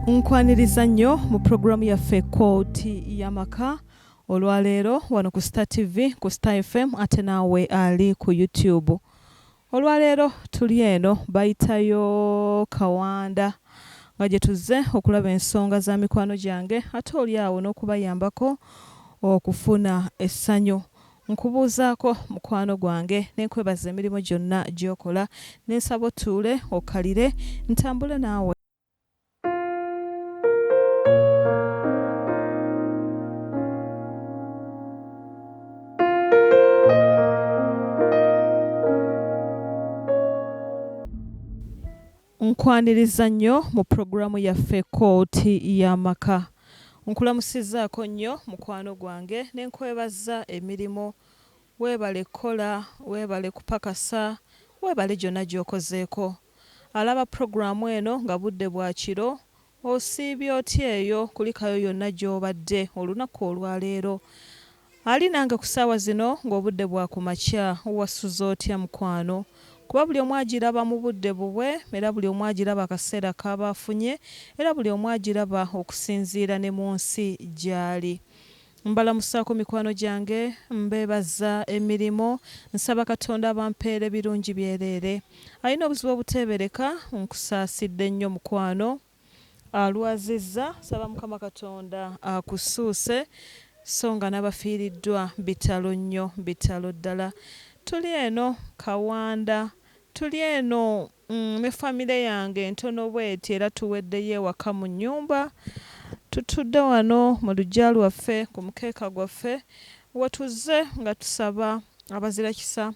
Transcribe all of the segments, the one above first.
Nkwaniriza nnyo mu pulogulaamu yaffe Kkooti y'Amaka olwaleero wano ku Star TV, ku Star FM ate naawe ali ku YouTube. Olwaleero tuli eno bayitayo Kawanda nga gye tuzze okulaba ensonga za mikwano gyange ate oli awo n'okubayambako okufuna essanyu. Nkubuuzaako mukwano gwange ne nkwebaza emirimu gyonna gy'okola ne nsaba otuule okkalire ntambule naawe. Nkwaniriza nnyo mu pulogulaamu yaffe Kkooti y'Amaka. Nkulamusizzaako nnyo mukwano gwange ne nkwebaza emirimu. Weebale kukola, weebale kupakasa, weebale gyonna gy'okozeeko. Alaba pulogulaamu eno nga budde bwa kiro, osiibye otya eyo? Kulikayo yonna gy'obadde olunaku olwaleero. Ali nange ku ssaawa zino ng'obudde bwa ku makya, wasuze otya mukwano? Kuba buli omu agiraba mu budde bubwe era buli omu agiraba akaseera k'aba afunye era buli omu agiraba okusinziira ne mu nsi gy'ali. Mbalamusaako mikwano gyange, mbeebaza emirimu, nsaba Katonda abampeere birungi byereere. Alina obuzibu obuteebereka nkusaasidde nnyo mukwano. Alwazizza nsaba Mukama Katonda akusuuse so nga n'abafiiriddwa bitalo nnyo bitalo ddala. Tuli eno Kawanda, tuli eno ne famire yange entono bweti era tuweddeyo ewaka mu nnyumba. Tutudde wano mu luggya lwaffe ku mukeeka gwaffe wetuzze nga tusaba abazirakisa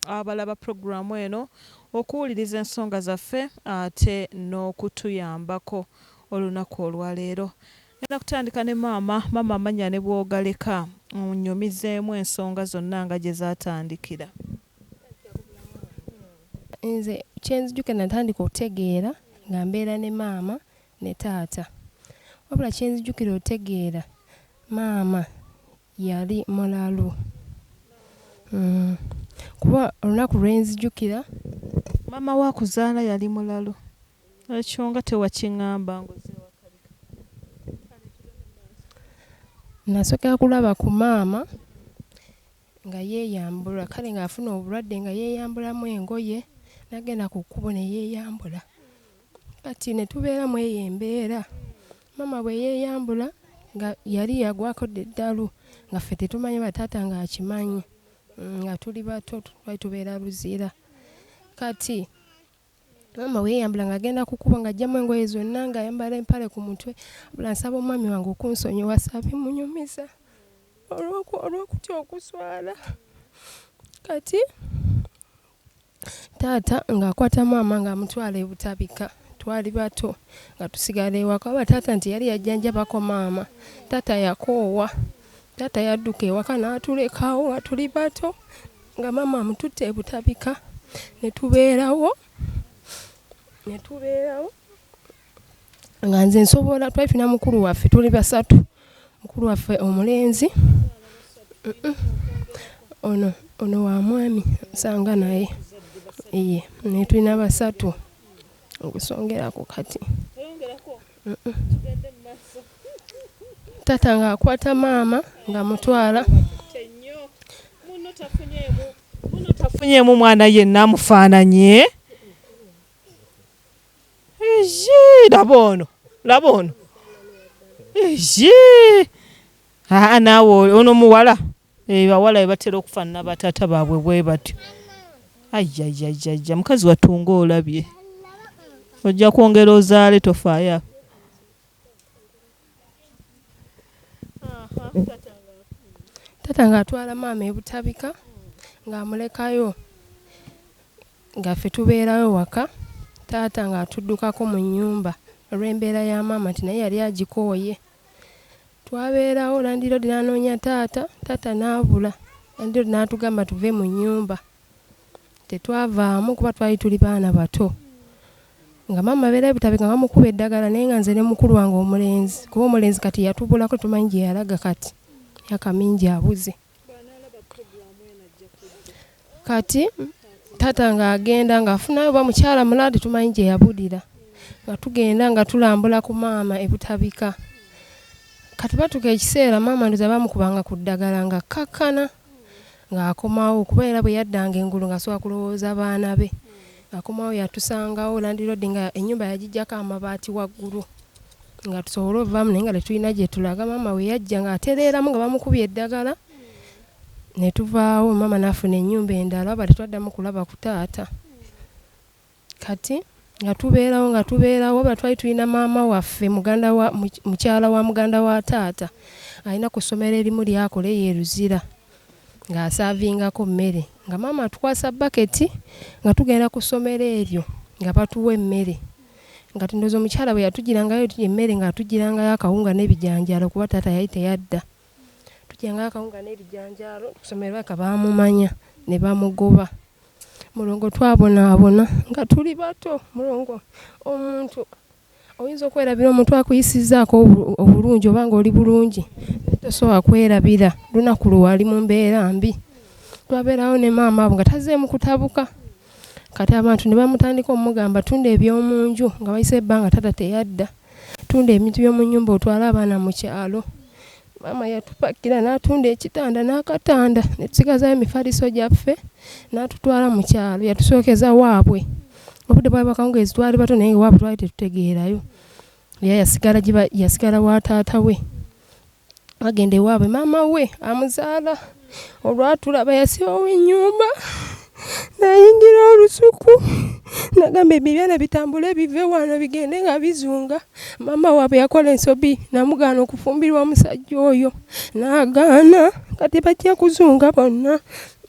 abalaba pulogulaamu eno okuwuliriza ensonga zaffe ate n'okutuyambako olunaku olwaleero. Ngenda kutandika ne maama. Maama amannya ne bw'ogaleka onnyumizeemu ensonga zonna nga gye zaatandikira. Nze kyenzijukira natandika okutegeera nga mbeera ne maama ne taata. Wabula kyenzijukira otegeera maama yali mulalu kuba olunaku lwe nzijukira. Maama wo akuzaala yali mulalu? Ekyo nga tewakingamba ng'ozze ewakalika. Nasooka kulaba ku maama nga yeeyambula kale ng'afuna obulwadde nga yeeyambulamu engoye n'agenda ku kkubo ne yeeyambula. Kati ne tubeera mu eyo embeera. Maama bwe yeeyambula nga yali yagwako dda eddalu nga ffe tetumanyi oba taata ng'akimanyi nga tuli bato twali tubeera Luzira. Kati maama bwe yeeyambula ng'agenda ku kkubo ng'aggyamu engoye zonna ng'ayambala empale ku mutwe. Wabula nsaba omwami wange okunsonyiwa saabimunyumiza olw'okutya okuswala. Kati Taata ng'akwata maama ng'amutwala e Butabika. Twali bato nga tusigala ewaka wabula taata nti yali yajjanjabako maama. Taata yakoowa. Taata yadduka ewaka n'atulekawo nga tuli bato nga maama amututte e Butabika ne tubeerawo ne tubeerawo nga nze nsobola twali tulina mukulu waffe tuli basatu mukulu waffe omulenzi ono ono wa mwami nsanga naye iye naye tulina basatu okusongerako kati taata ng'akwata maama nga mutwala muno tafunyeemu mwana yenna amufaananye Eyi laba ono laba ono eyi aa naawe ono muwala eh, bawala bebatera okufaanana bataata baabwe bwe batyo ayayayaya mukazi wattu ng'olabye ojja kwongera ozaale tofaayo Taata ng'atwala maama e Butabika ng'amulekayo nga ffe tubeerawo waka taata ng'atuddukako mu nnyumba olw'embeera ya maama nti naye yali agikooye. Twabeerawo landiroodi n'anoonya taata, taata n'abula. Landiroodi n'atugamba tuve mu nnyumba. Tetwavaamu kuba twali tuli baana bato. Nga maama abeera e Butabika nga bamukuba eddagala naye nga nze ne mukulu wange omulenzi kuba omulenzi kati yatubulako tetumanyi gye yalaga kati myaka mingi abuze. Kati taata ng'agenda ng'afunayo oba mukyala mulala tetumanyi gye yabulira. Nga tugenda nga tulambula ku maama e Butabika. Kati batuuka ekiseera maama ndowooza baamukubanga ku ddagala ng'akkakkana ng'akomawo kuba era bwe yaddanga engulu ng'asooka kulowooza baana be. Ng'akomawo yatusangawo landiroodi nga ennyumba yagiggyako amabaati waggulu nga tusobole ovaamu naye nga tetulina gye tulaga. Maama we yajja ng'atereeramu nga bamukubye eddagala ne tuvaawo maama n'afuna ennyumba endala wabula tetwaddamu kulaba ku taata. Kati nga tubeerawo wabula twali tulina maama waffe muganda wa mukyala wa muganda wa taata alina ku ssomero erimu ly'akola eyo e Luzira ng'asaavingako mmere nga maama atukwasa bbaketi nga tugenda ku ssomero eryo nga batuwa emmere. Nga ndowooza omukyala bwe yatugirangayo emmere ng'atugirangayo akawunga n'ebijanjaalo kuba taata yali teyadda. Tugirangayo akawunga n'ebijanjaalo ku ssomero balabika baamumanya ne bamugoba. Mulongo twabonaabona nga tuli bato. Mulongo omuntu oyinza okwerabira omuntu akuyisizzaako obulungi oba ng'oli bulungi tosobola kwerabira lunaku lwe wali mu mbeera mbi. Twabeerawo ne maama abo nga tazzeemu kutabuka. Kati abantu ne bamutandika omugamba tunda eby'omu nju nga wayise ebbanga taata teyadda. Tunda ebintu by'omu nnyumba otwale abaana mu kyalo. Maama yatupakira n'atunda ekitanda n'akatanda ne tusigazayo emifaliso gyaffe n'atutwala mu kyalo. Yatusookeza waabwe. Obudde bwali bwakawungeezi twali bato naye waabwe twali tetutegeerayo. Ye yasigala wa taata we. Bagenda ewaabwe maama we amuzaala olwatulaba yasibawo ennyumba n'ayingira olusuku n'agamba ebibyana bitambule bive wano bigende nga bizunga. Maama waabwe yakola ensobi n'amugaana okufumbirwa omusajja oyo n'agaana kati bajja kuzunga bonna.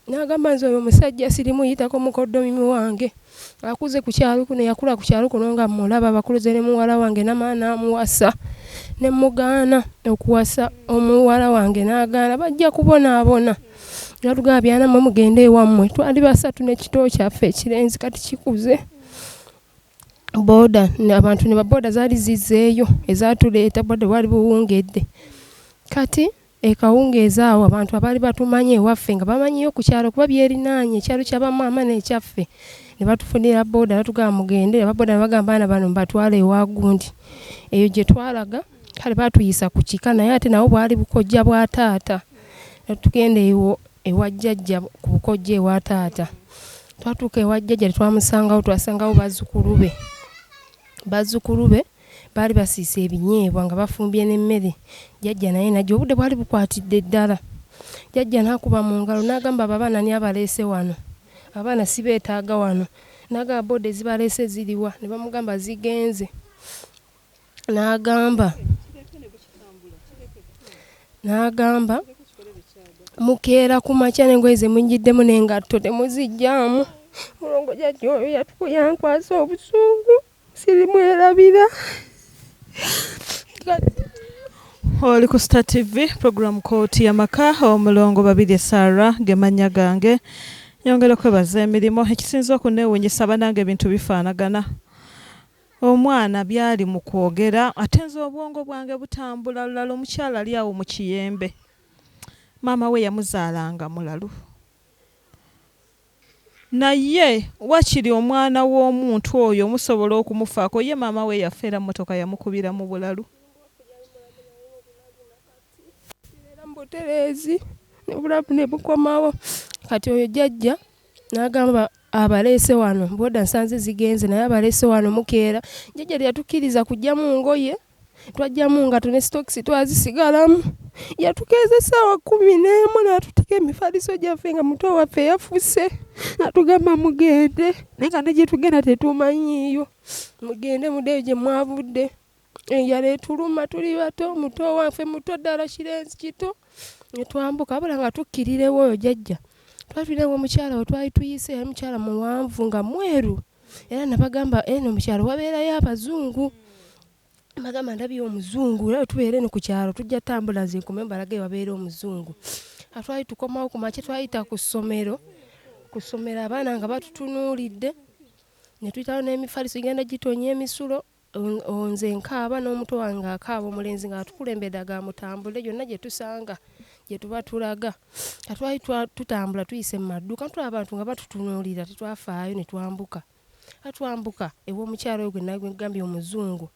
N'agamba nze oyo omusajja sirimuyitako mukoddomi wange. Akuze ku kyalo kuno yakula ku kyalo kuno nga mmulaba bakuluze ne muwala wange n'amala n'amuwasa ne mmugaana okuwasa omuwala wange n'agaana bajja kubonaabona. N'atugamba byana mmwe mugende ewammwe. Twali basatu n'ekito kyaffe ekirenzi kati kikuze. Booda abantu ne babooda zaali zizzeeyo ezaatuleeta obudde bwali buwungedde. Kati ekawungeezi awo abantu abaali batumanyi ewaffe nga bamanyiyo ku kyalo kuba byerinaanye ekyalo kya bamaama n'ekyaffe ne batufunira booda batugamba mugende ababooda ne bagamba abaana bano mbatwale ewa gundi. Eyo gye twalaga kale baatuyisa ku kika naye ate nawo bwali bukojja bwa taata. Ne tugenda ewa jjajja ku bukojja ewa taata. Twatuuka ewa jjajja tetwamusangawo twasangawo bazzukulu be. Bazzukulu be baali basiise ebinyeebwa nga bafumbye n'emmere. Jjajja naye n'ajja obudde bwali bukwatidde ddala. Jjajja n'akuba mu ngalo n'agamba abo abaana ani abaleese wano? Abaana sibeetaaga wano. N'agamba booda ezibaleese ziriwa? Ne bamugamba zigenze. N'agamba mukeera ku makya n'engoye ze munjiddemu n'engatto temuziggyaamu. Mulongo jjajja oyo yankwasa obusungu sirimwerabira. Oli ku Star TV program Kooti y'Amaka omulongo Babirye Sarah ge mannya gange. Nyongera okwebaza emirimu ekisinze okunneewuunyisa bannange ebintu bifaanagana. Omwana byali mu kwogera ate nze obwongo bwange butambula lulala omukyala ali awo mu kiyembe. Maama we yamuzaalanga mulalu. Naye wakiri omwana w'omuntu oyo musobola okumufaako ye maama we yafa era mmotoka yamukubira mu bulalu. Butereezi obulamu ne bukomawo. Kati oyo jjajja n'agamba abaleese wano booda nsanze zigenze naye abaleese wano mukeera. Jjajja teyatukkiriza kuggyamu ngoye twaggyamu ngatto ne sitookisi twazisigalamu. Yatukeeza essaawa 11 n'atutikka emifaliso gyaffe nga muto waffe yafuse n'atugamba mugende naye nga ne gye tugenda tetumanyiiyo. Mugende muddeyo gye mwavudde. Enjala etuluma tuli bato muto waffe muto ddala kirenzi kito. Ne twambuka wabula nga tukkirira ew'oyo jjajja twali tulina omukyala we twali tuyise yali mukyala muwanvu nga mweru era nabagamba eno mu kyalo wabeerayo abazungu. Nabagamba ndabye omuzungu era bwe tubeera eno ku kyalo tujja ttambula nze nkome mbalage ewabeera omuzungu. Twali tukomawo ku makya twayita ku ssomero abaana nga batutunuulidde ne tuyitawo n'emifaliso gigenda gitonya emisulo nze nkaaba n'omuto wange akaaba omulenzi ng'atukulembedde agamba mutambule yonna gye tusanga gye tuba tulaga. Twali tutambula tuyise mu maduuka tulaba abantu nga batutunuulira tetwafaayo ne twambuka. Atwambuka ew'omukyala oyo gwe nagambye omuzungu,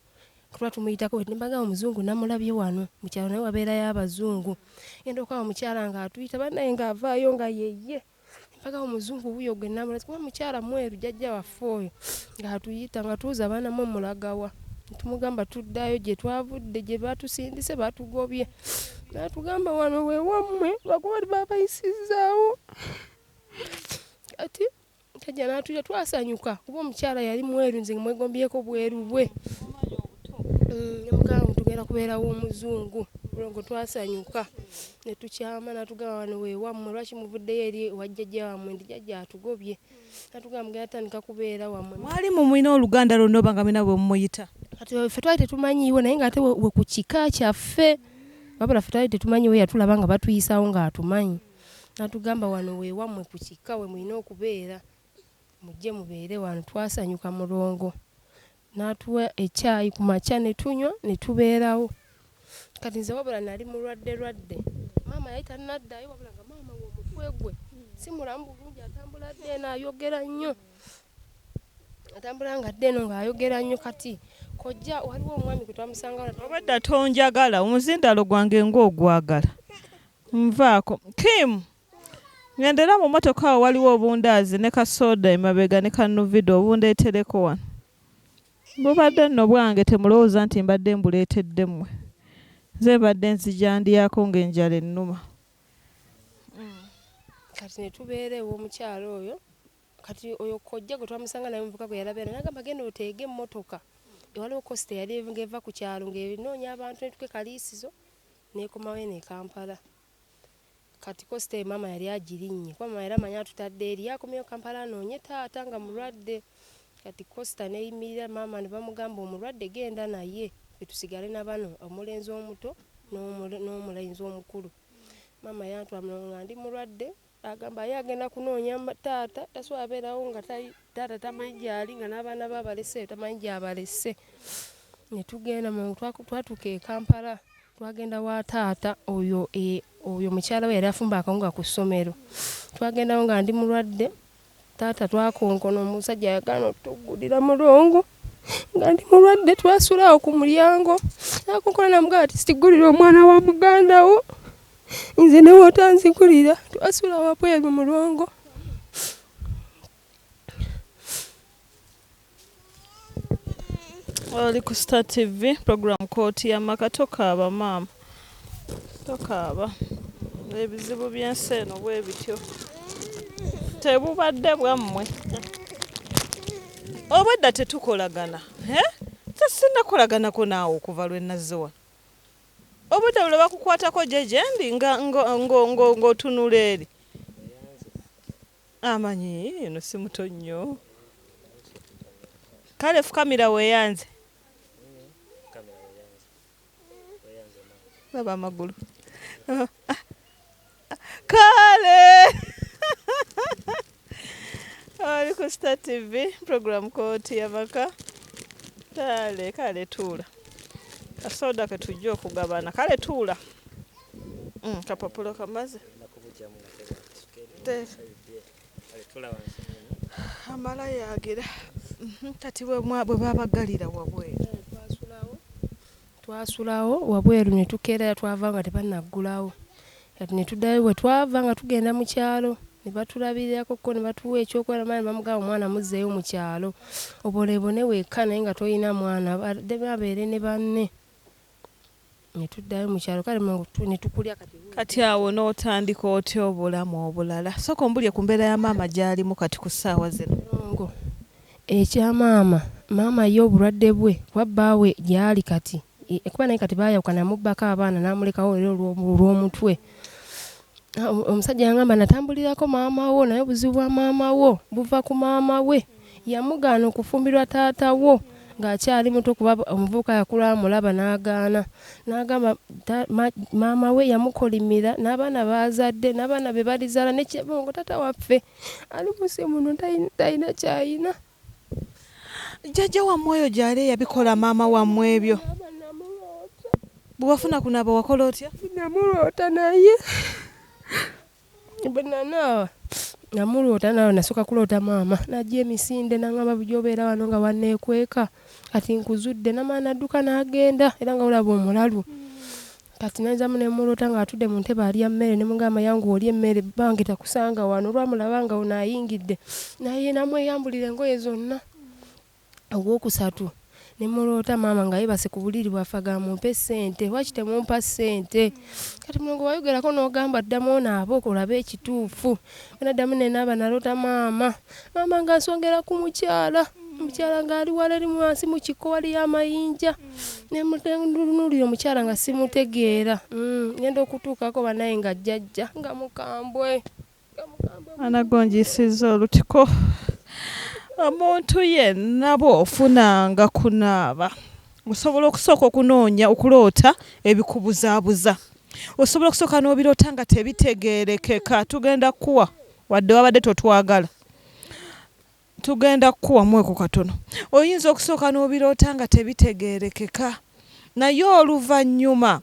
tuba tumuyitako ne mbagamba omuzungu namulabye wano mu kyalo, naye wabeerayo abazungu. Ngenda okulaba omukyala ng'atuyita bannaye ng'avaayo nga yeye, mpaka omuzungu wuuyo gwe namulabye, kuba mukyala mweru jjajja waffe oyo ng'atuyita nga tuuza abaana mwe mulagawa, tumugamba tuddayo gye twavudde, gye batusindise batugobye, n'atugamba wano we wammwe lwakuba babayisizaawo. Kati jjajja n'atuyita twasanyuka kuba omukyala yali mweru, nze mwegombyeko bweru bwe. Nemugamba tugenda kubeerawo omuzungu, olwo twasanyuka ne tukyama, n'atugamba wano we wammwe, lwaki muvuddeyo eri ewa jjajja wammwe, nti jjajja atugobye, n'atugamba mugenda tandika kubeera wammwe. Mwali mumulina oluganda lwonna oba nga mulina bwe mumuyita? Kati ffe twali tetumanyiiwo, naye ng'ate we ku kika kyaffe, wabula ffe twali tetumanyiiwo, yatulaba nga batuyisaawo ng'atumanyi, n'atugamba wano we wammwe ku kika we mulina okubeera, mujje mubeere wano. Twasanyuka mulongo, n'atuwa ekyayi ku makya ne tunywa ne tubeerawo. Kati nze wabula nali mulwadde lwadde, maama yali tannaddayo, wabula nga maama we omutwe gwe si mulamu bulungi, atambula adda eno ayogera nnyo, atambula nga adda eno ng'ayogera nnyo. Kati kojja waliwo omwami gwe twamusanga Obadda tonjagala, omuzindaalo gwange ng'ogwagala, nvaako. Kim, ngendera mu mmotoka awo waliwo obundaazi ne kasooda emabega ne kanuvido, obundeetereko wano. Bubadde nno bwange, temulowooza nti mbadde mbuleetedde mmwe, nze mbadde nzija ndyako ng'enjala ennuma. Kati ne tubeera ew'omukyala oyo. Kati oyo kojja gwe twamusanga naye omuvubuka gwe yalabeera, n'agamba genda oteege emmotoka, waliwo kosita yali ng'eva ku kyalo ng'enoonya abantu netuuka e Kaliisizo n'ekomawo eno e Kampala. Kati kosita eyo maama yali agirinnye, kuba maama yali amanyi atutadde eri, akomyewo Kampala anoonye taata nga mulwadde. Kati kosita n'eyimirira, maama ne bamugamba omulwadde genda naye, ffe tusigale na bano, omulenzi omuto n'omulenzi omukulu. Maama yantwala nga ndi mulwadde, agamba ye agenda kunoonya taata, tasobola beerawo nga taata tamanyi gy'ali, nga n'abaana be abalese tamanyi gy'abalese. Ne tugenda twatuuka e Kampala, twagenda wa taata oyo, oyo mukyala we yali afumba akawunga ku ssomero. Twagendawo nga ndi mulwadde, taata twakonkona, omusajja yagaana otuggulira mulongo, nga ndi mulwadde twasula awo ku mulyango, n'akonkona n'amugamba ati siggulira omwana wa muganda wo, nze ne w'otanzigulira. Twasula wabweru mulongo. Oli ku Star TV, program Kooti y'Amaka. Tokaaba maama, tokaaba, ebizibu by'ensi eno bwe bityo, tebubadde bwammwe. Obwedda tetukolagana, sinnakolaganako naawe okuva lwe nazze wano. Obwedda lwe bakukwatako gye gyendi ng'otunula eri. Amanyi eno si muto nnyo. Kale fukamira weeyanze. Laba amagulu. Kale oli ku Star TV, program Kooti y'Amaka. Kale kale tuula, kasoda ke tujja okugabana. Kale tuula, kapapula kamaze amala yagira. Kati bwe babagalira wabweru? Twasulawo wabweru ne tukeera, twava nga tebannaggulawo. Kati ne tuddayo bwe twava nga tugenda mu kyalo, ne batulabirirako ko ne batuwa ekyokola, ne bamugamba omwana muzzeeyo mu kyalo, oboneebone wekka naye nga tolina mwana, abeere ne banne. Ne tuddayo mu kyalo, kale ne tukulya. Kati Kati awo n'otandika otya obulamu obulala? Sooka ombulye ku mbeera ya maama gy'alimu kati ku ssaawa zino. Mulongo, ekya maama, maama ye obulwadde bwe kuba bbaawe gy'ali kati, kuba naye kati baayawukana, yamubbako abaana n'amulekawo era olw'omutwe. Omusajja yangamba natambulirako maama wo, naye obuzibu bwa maama wo buva ku maama we, yamugaana okufumbirwa taata wo ng'akyali muto, kuba omuvubuka yakula amulaba n'agaana, n'agamba maama we yamukolimira n'abaana b'azadde n'abaana be balizaala nekyebongo taata waffe ali mu nsi muno talina ky'ayina. Jjajja wammwe oyo gy'ali eyabikola maama wammwe ebyo, bwe wafuna kunaaba wakola otya? Namuloota, naye bwe nanaaba Namuloota nawe nasooka kuloota maama najja emisinde n'aŋŋamba bulijjo obeera wano nga wanneekweka kati nkuzudde namala n'adduka n'agenda era nga olaba omulalu. Kati nenzaamu ne muloota ng'atudde mu ntebe alya mmere ne mugamba yanguwa olye emmere bange takusanga wano olwamulaba nga ono ayingidde naye namweyambulira engoye zonna. Ogwokusatu ne muloota maama nga yeebase ku buliri bwaffe agamba mumpe ssente lwaki temumpa ssente kati mulongo wayogerako n'ogamba ddamu onaabe olabe ekituufu naddamu nenaaba naloota maama maama nga nsongera ku mukyala omukyala ng'ali wala eri wansi mu kikko waliyo amayinja nemutunuulira omukyala nga simutegeera ngenda okutuukako banaye nga jjajja nga mukambwe Anagonjisiza olutiko. Omuntu yenna bw'ofunanga kunaaba osobola okusooka okunoonya okuloota ebikubuzaabuza osobola okusooka n'obiroota nga tebitegeerekeka tugenda kukuwa wadde wabadde totwagala tugenda kukuwa mweko katono oyinza okusooka n'obiroota nga tebitegeerekeka naye oluvannyuma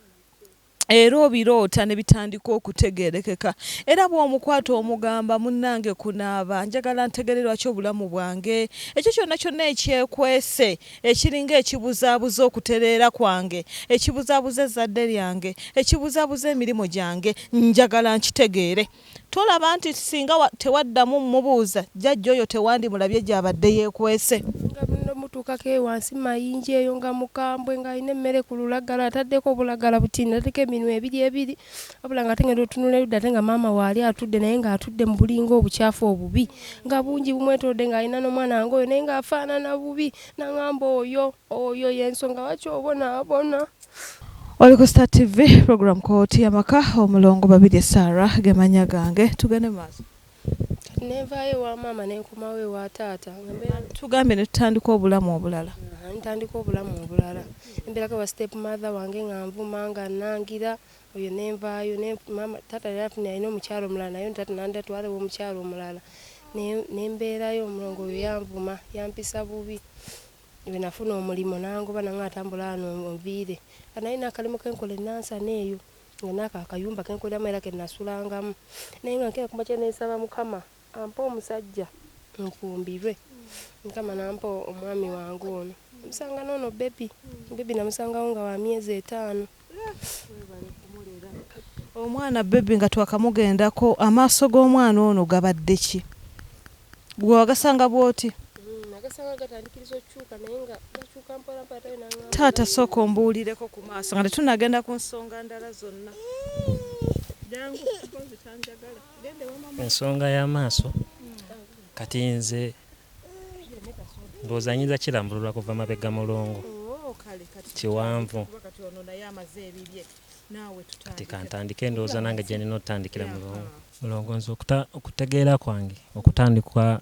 era obiroota ne bitandika okutegeerekeka era bw'omukwata omugamba munnange kunaaba njagala ntegere lwaki obulamu bwange ekyo kyonna kyonna ekyekwese ekiringa ekibuzaabuza okutereera kwange ekibuzaabuza ezzadde lyange ekibuzaabuza emirimu gyange njagala nkitegeere tolaba nti singa tewaddamu mubuuza jjajja oyo tewandimulabye gy'abadde yeekwese. Nga mutuukako eyo wansi mayinja eyo nga mukambwe ng'alina emmere ku lulagala ataddeko obulagala butini ataddeko eminwe ebiri ebiri wabula nga ate ngenda otunula erudda ate nga maama waali atudde naye ng'atudde mu bulinga obukyafu obubi nga bungi bumwetoolodde ng'alina n'omwana wange oyo naye ng'afaanana bubi n'aŋŋamba oyo oyo y'ensonga lwaki obonaabona. Oli ku Star TV program kooti y'amaka omulongo Babirye Sarah gemanya gange tugende mu maaso. Kati nenvaayo ewa maama nenkomawo ewa taata tugambye ne tutandika obulamu obulala. Ntandika obulamu obulala embeerako wa step mother wange nga nvuma nga nnangira oyo nenvaayo maama taata yali afunye alina omukyala omulala naye taata nandatwala ew'omukyala omulala nembeerayo omulongo oyo yanvuma yampisa bubi bwe nafuna omulimu nangoba nange atambula wano onviire naye n'akalimu kenkola enansana eyo nga naako akayumba kenkoleramu era ke nasulangamu naye nga nkeera kumakya nensaba Mukama ampe omusajja nfumbirwe Mukama nampa omwami wange ono musanga n'ono bebi bebi namusangawo nga wa myezi 5. Omwana bebi nga twakamugendako amaaso g'omwana ono gabadde ki? Gwe wagasanga bw'oti? Nagasanga gatandikiriza okukyuka naye nga gakyuka mpola mpola ate nangamba. Taata sooka ombuulireko ku maaso nga tetunnagenda ku nsonga ndala zonna. Ensonga y'amaaso kati nze ndowooza nyinza kirambululwa kuva mabega mulongo kiwanvu kati kantandike ndowooza nange gye nina otandikira mulongo. Mulongo nze okutegeera kwange okutandikwa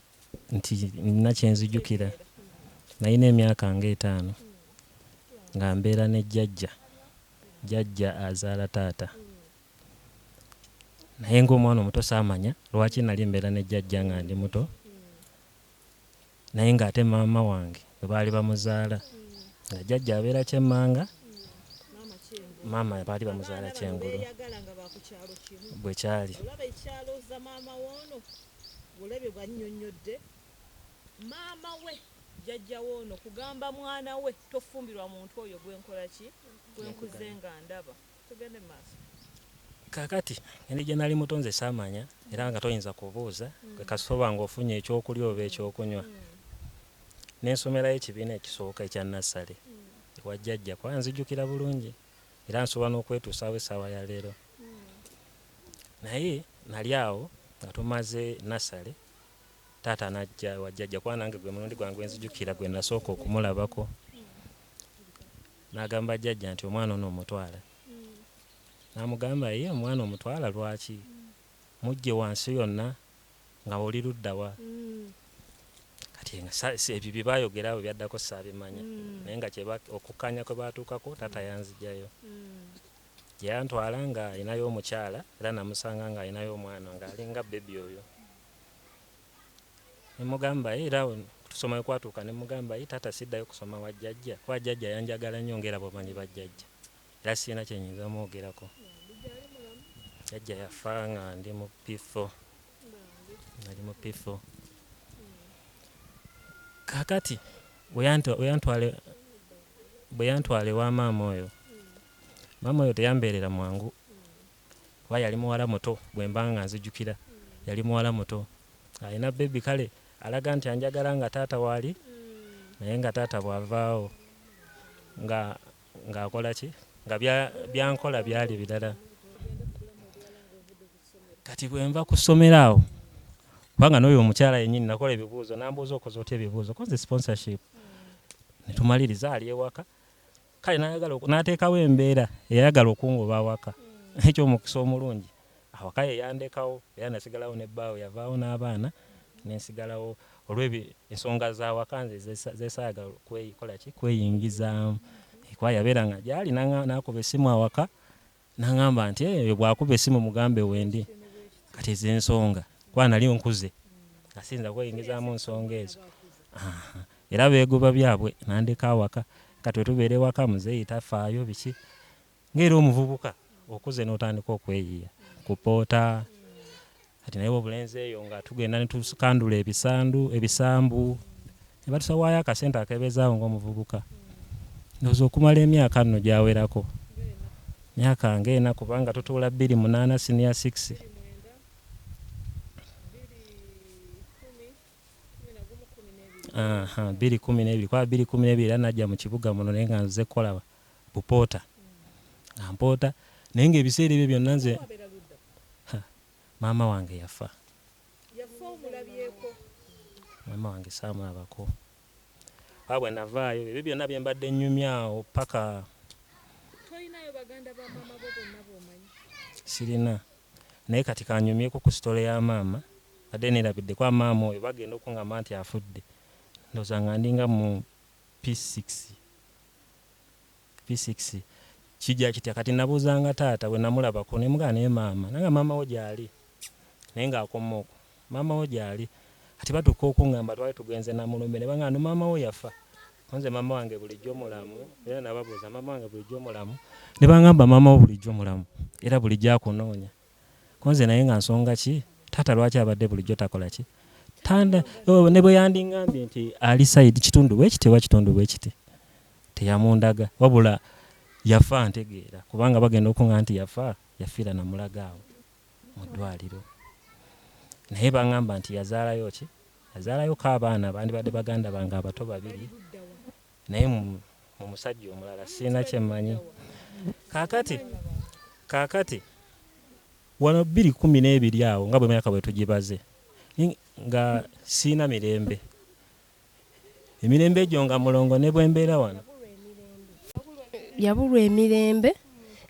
nti nina kye nzijukira nalina emyaka nga 5 nga mbeera ne jjajja jjajja azaala taata naye ng'omwana omuto saamanya lwaki nali mbeera ne jjajja nga ndi muto naye ng'ate maama wange bwe baali bamuzaala nga jjajja abeera Kyemmanga maama baali bamuzaala Kyengulu bwe kyali. Olabye bw'annyonnyodde maama we jjajja we ono kugamba mwana we tofumbirwa muntu oyo gwenkola ki gwenkuze nga ndaba. Tugende maaso. Kaakati engeri gye nali muto nze saamanya era nga toyinza kubuuza kasoba ng'ofunye ekyokulya oba ekyokunywa. Nensomerayo ekibiina ekisooka ekya nassale ewa jjajja kuba nzijukira bulungi era nsobola n'okwetuusaawo essaawa ya leero. Naye nali awo nga tumaze nassale taata n'ajja wa jjajja kuba nange gwe mulundi gwange nzijukira gwe nasooka okumulabako n'agamba jjajja nti omwana ono omutwala. N'amugamba ye omwana omutwala lwaki mujje wansi yonna nga oli ludda wa. Kati ebyo bye baayogera abo byaddako saabimanya naye nga okukkaanya kwe baatuukako taata yanzijjayo. Gye yantwala nga alinayo omukyala era namusanga nga alinayo omwana ng'alinga bebi oyo. Ne mugamba era tusoma we kwatuuka ne mugamba ye taata siddayo kusoma wa jjajja kuba jjajja yanjagala nnyo ng'era bw'omanyi bajjajja era sirina kye nnyinza mwogerako. Jjajja yafa nga ndi mu P4. Nali mu P4. Kaakati bwe yantwala ewa maama oyo, maama oyo teyambeerera mwangu, kuba yali muwala muto. Bwe mba nga nzijukira, yali muwala muto, alina baby. Kale alaga nti anjagala nga taata waali, naye nga taata bw'avaawo nga ng'akola ki, nga byankola byali birala. Kati bwe nva ku ssomero awo, kubanga n'oyo omukyala yennyini nakola ebibuuzo, nambuuza okoze otya ebibuuzo, koze sponsorship, ne tumaliriza, ali ewaka. Kale n'ayagala n'ateekawo embeera eyayagala okungoba awaka. Ekyomukisa omulungi, awaka ye yandekawo, era nasigalawo ne bbaawe, yavaawo n'abaana, nensigalawo olw'ebyo ensonga z'awaka nze zesaayagala kwekola ki, kweyingizaamu, kuba yabeeranga gyali n'akuba essimu awaka n'aŋŋamba nti eyo bw'akuba essimu mugambe wendi. Kati ezo ensonga, kuba nali nkuze nga siyinza kweyingizaamu nsonga ezo. Era beegoba byabwe, nandeka awaka. Kati wetubeera ewaka, muzeeyi tafaayo biki, ng'era omuvubuka okuze n'otandika okweyiya kupoota. Kati naye obulenzi eyo nga tugenda ne tukandula ebisandu ebisambu ne batusawaayo akasente akeebezaawo ng'omuvubuka. Ndowooza okumala emyaka nno gyawerako, myaka ng'ena, kubanga tutuula 2008 senior 6. Aha, 2012, kuba 2012 era najja mu kibuga muno, naye nga nze kukola bupoota, nga mpoota, naye ng'ebiseera ebyo byonna nze maama wange yafa. Maama wange saamulabako, kuba bwe navaayo ebyo byonna bye mbadde nnyumyawo paka Tolinayo baganda ba maama bo bonna b'omanyi? Sirina, naye kati kanyumyeko ku story ya maama. Badde neerabidde, kuba maama oyo bagenda okuŋŋamba nti afudde, ndowooza nga ndinga mu P6. P6 kijja kitya? Kati nabuuzanga taata bwe namulabako, ne mugamba, naye maama, nanga maama wo gy'ali, naye ng'akoma okwo, maama wo gy'ali. Kati batuuka okuŋŋamba, twali tugenze Namulumbe, ne baŋŋamba no maama wo yafa. Nze maama wange bulijjo mulamu, era nababuuza, maama wange bulijjo mulamu? Ne baŋŋamba maama wo bulijjo mulamu, era bulijjo akunoonya. Konze naye nga nsonga ki, taata lwaki abadde bulijjo takola ki? Tanda oh, ne bwe yandiŋŋambye nti ali side kitundu bwe kiti oba kitundu bwe kiti, teyamundaga. Wabula yafa ntegeera, kubanga bagenda okuŋŋamba nti yafa, yafiira Namulaga awo mu ddwaliro, naye baŋŋamba nti yazaalayo ki, yazaalayoko abaana bandibadde baganda bange abato babiri, naye mu musajja omulala, sirina kyemmanyi. Kaakati wano 2012 awo, nga bwe myaka bwe tugibaze, nga siina mirembe, emirembe egyo nga mulongo ne bwe mbeera wano. Yabulwa emirembe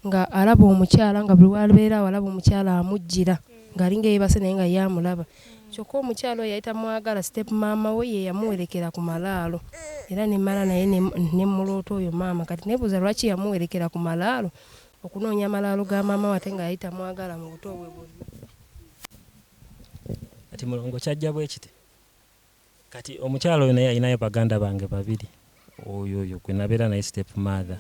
nga alaba omukyala, nga buli wabeera awo alaba omukyala amujjira ng'alinga yeebase, naye nga ye amulaba. Kyokka omukyala oyo yali tamwagala. Step maama we ye yamuwerekera ku malaalo, era nemmala naye ne muloota oyo maama. Kati neebuuza lwaki yamuwerekera ku malaalo okunoonya amalaalo ga maama we, ate nga yali tamwagala mu buto bwe bwonna. Kati mulongo, kyajja bwe kiti. Kati omukyala oyo naye alinayo baganda bange babiri, oyo gwe nabeera naye, step mother.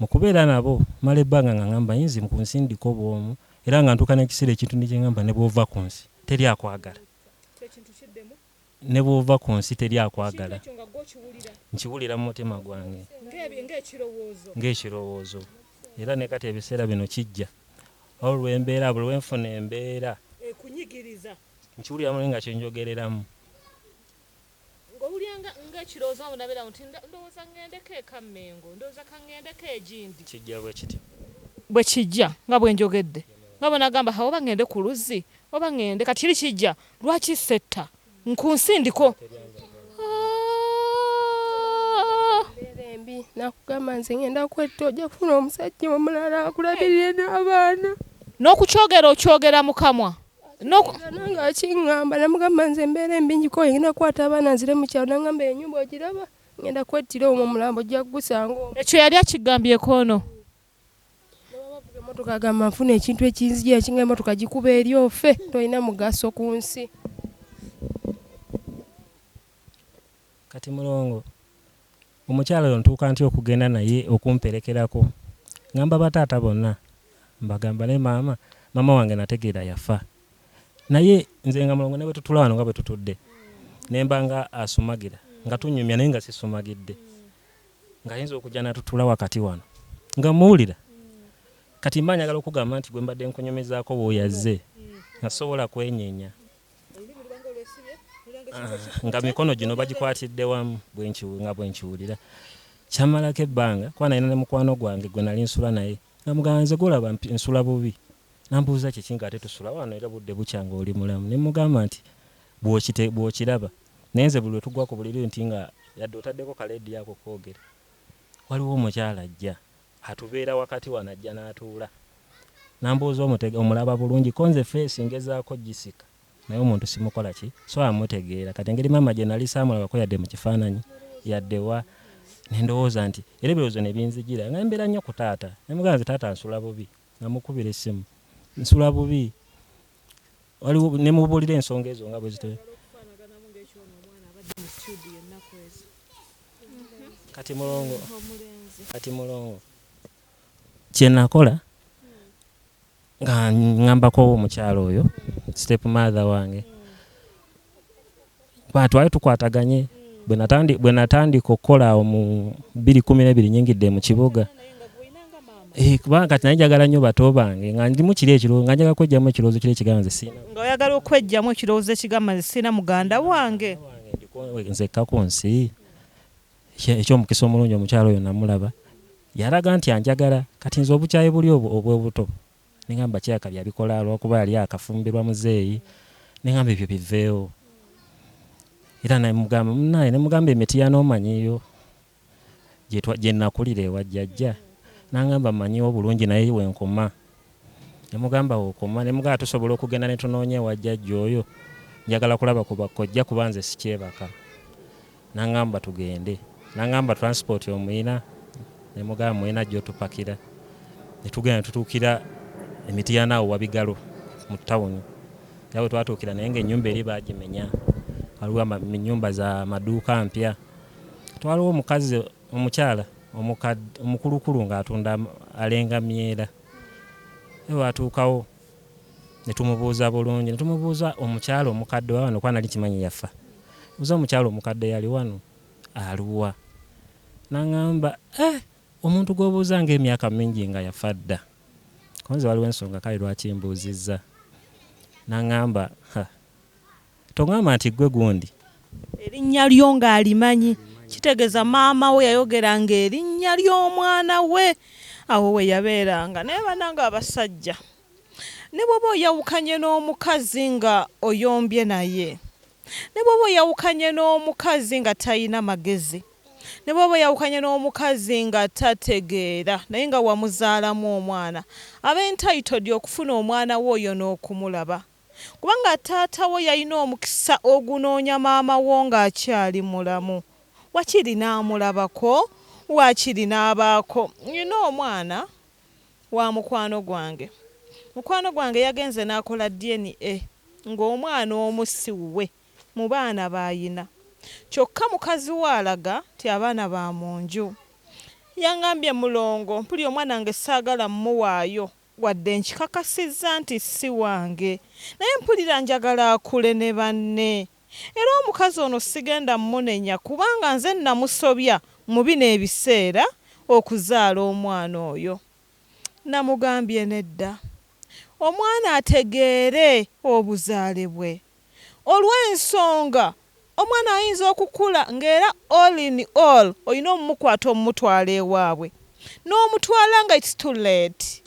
Mu kubeera nabo mala ebbanga nga ŋŋamba yinzi ku nsi ndiko bw'omu, era nga ntuuka n'ekiseera ekintu ne kyeŋŋamba, ne bw'ova ku nsi teri akwagala, ne bw'ova ku nsi teri akwagala. Nkiwulira mu mutima gwange ng'ekirowoozo, era ne kati ebiseera bino kijja olw'embeera, buli lwenfuna embeera ekunyigiriza, nkiwulira muli nga kyenjogereramu. Ng'owulira ng'ekirowoozo nabeera nti ndowooza ŋŋendeko eka Mmengo, ndowooza kaŋŋendeko egindi. Kijja bwe kityo. Bwe kijja nga bwe njogedde, nga bwe nagamba, ha, oba ŋŋende ku luzzi oba ŋŋende, kati kiri kijja lwaki setta nkunsindiko. Ah! Embeera embi, nakugamba nze ngenda kwetta, ojja kufuna omusajja omulala akulabirire n'abaana. N'okukyogera okyogera mu kamwa. Nange akiŋŋamba, namugamba nze embeera embi ngikoye, ngenda kukwata abaana nzire mu kyalo. Naŋŋamba ennyumba ogiraba, ngenda kwettira omwo, omulambo ojja kugusanga omwo. Ekyo yali akigambyeko ono? Bavuga emmotoka, agamba nfuna ekintu ekinzijira kinga emmotoka gikuba eri ofe, tolina mugaso ku nsi. Kati mulongo, omukyala oyo ntuuka ntya okugenda naye okumperekerako? Ŋŋamba bataata bonna, mbagamba, naye maama wange nategeera yafa. Naye nze nga Mulongo ne bwe tutula wano nga bwe tutudde, ne mba nga asumagira, nga tunyumya naye nga sisumagidde, ng'ayinza okujja n'atutula wakati wano nga muwulira. Kati mba njagala okugamba nti gwe mbadde nkunyumizaako bw'oyazze, nga sobola kwenyenya. Nga mikono gino bagikwatidde wamu nga bwe nkiwulira. Kyamalako ebbanga, kuba nalina ne mukwano gwange gwe nali nsula naye, nga mugamba nze gw'olaba nsula bubi. Nambuuza kiki ng'ate tusula wano era budde bukya ng'oli mulamu. Ne mugamba nti bw'okiraba. Naye nze buli lwe tugwa ku buliri nti nga yadde otaddeko kaleediyo ako koogera, waliwo omukyala ajja atubeera wakati wano ajja n'atuula. Nambuuza omulaba bulungi ko nze feesi ngezaako gisika naye omuntu simukola ki so amutegeera. Kati engeri maama gye nali saamulabako yadde mu kifaananyi yadde wa, ne ndowooza nti era ebirowoozo ne binzijira nga mbeera nnyo ku taata. Ne mugamba nze taata nsula bubi, namukubira essimu nsula bubi, waliwo ne mubuulira ensonga ezo nga bwe zityo. Kati Mulongo, kati Mulongo kye nakola nga ŋŋambako omukyala oyo step mother wange, twali tukwataganye. Bwe natandika okukola awo mu 2012 nnyingidde mu kibuga, kubanga kati naye njagala nnyo bato bange, nga ndimu kiri ekirowoozo, nga njagala kweggyamu ekirowoozo kiri ekigamba nze sirina. Nga oyagala okweggyamu ekirowoozo ekigamba nze sirina muganda wange. Nzekka ku nsi. Ekyomukisa omulungi omukyala oyo namulaba, yalaga nti anjagala. Kati nze obukyayi buli obw'obuto ne ŋŋamba kyaka byabikola olw'okuba yali akafumbirwa muzeeyi, ne ŋŋamba ebyo biveewo. Era ne mugamba munnaye, ne mugamba Emitiya n'omanyiyo gye nakulira ewa jjajja, n'aŋŋamba mmanyiwo bulungi naye wenkoma. Ne mugamba wokoma, ne mugamba tusobola okugenda ne tunoonya ewa jjajja oyo, njagala kulaba ku bakojja kuba nze sikyebaka. N'aŋŋamba tugende, n'aŋŋamba transport omuyina, ne mugamba muyina ajja otupakira. Ne tugenda ne tutuukira Emitiya awo Wabigalo mu ttawuni. Era bwe twatuukira naye ng'ennyumba eri baagimenya, waliwo ennyumba za maduuka mpya. Twaliwo omukazi omukyala omukulukulu ng'atunda alenga myera. Naye bw'atuukawo ne tumubuuza bulungi, ne tumubuuza omukyala omukadde wa wano kuba nali kimanyi yafa. Buuza omukyala omukadde yali wano aluwa? N'aŋŋamba omuntu gw'obuuza ng'emyaka mingi nga yafa dda. Konze waliwo ensonga kale lwaki mbuuzizza. N'aŋŋamba toŋŋamba nti ggwe gundi. Erinnya lyo ng'alimanyi, kitegeeza maama we yayogeranga erinnya ly'omwana we awo we yabeeranga. Naye bannange abasajja, ne bw'oba oyawukanye n'omukazi nga oyombye naye, ne bw'oba oyawukanye n'omukazi nga talina magezi, ne bw'oba oyawukanye n'omukazi nga tategeera naye nga wamuzaalamu omwana, aba entitled okufuna omwana we oyo n'okumulaba. Kubanga taata wo yalina omukisa ogunoonya maama wo ng'akyali mulamu, wakiri n'amulabako, waakiri n'abaako. Nnina omwana wa mukwano gwange. Mukwano gwange yagenze n'akola DNA ng'omwana omu si wuwe mu baana b'ayina. Kyokka mukazi we alaga nti abaana ba mu nju. Yaŋŋambye Mulongo mpulira omwana wange saagala mmuwaayo wadde nkikakasizza nti si wange, naye mpulira njagala akule ne banne. Era omukazi ono sigenda mmunenya kubanga nze namusobya mu bino ebiseera okuzaala omwana oyo. Namugambye nedda, omwana ategeere obuzaale bwe. Olw'ensonga omwana ayinza okukula ng'era all in all olina omumukwata omumutwala ewaabwe, n'omutwala nga it's too late,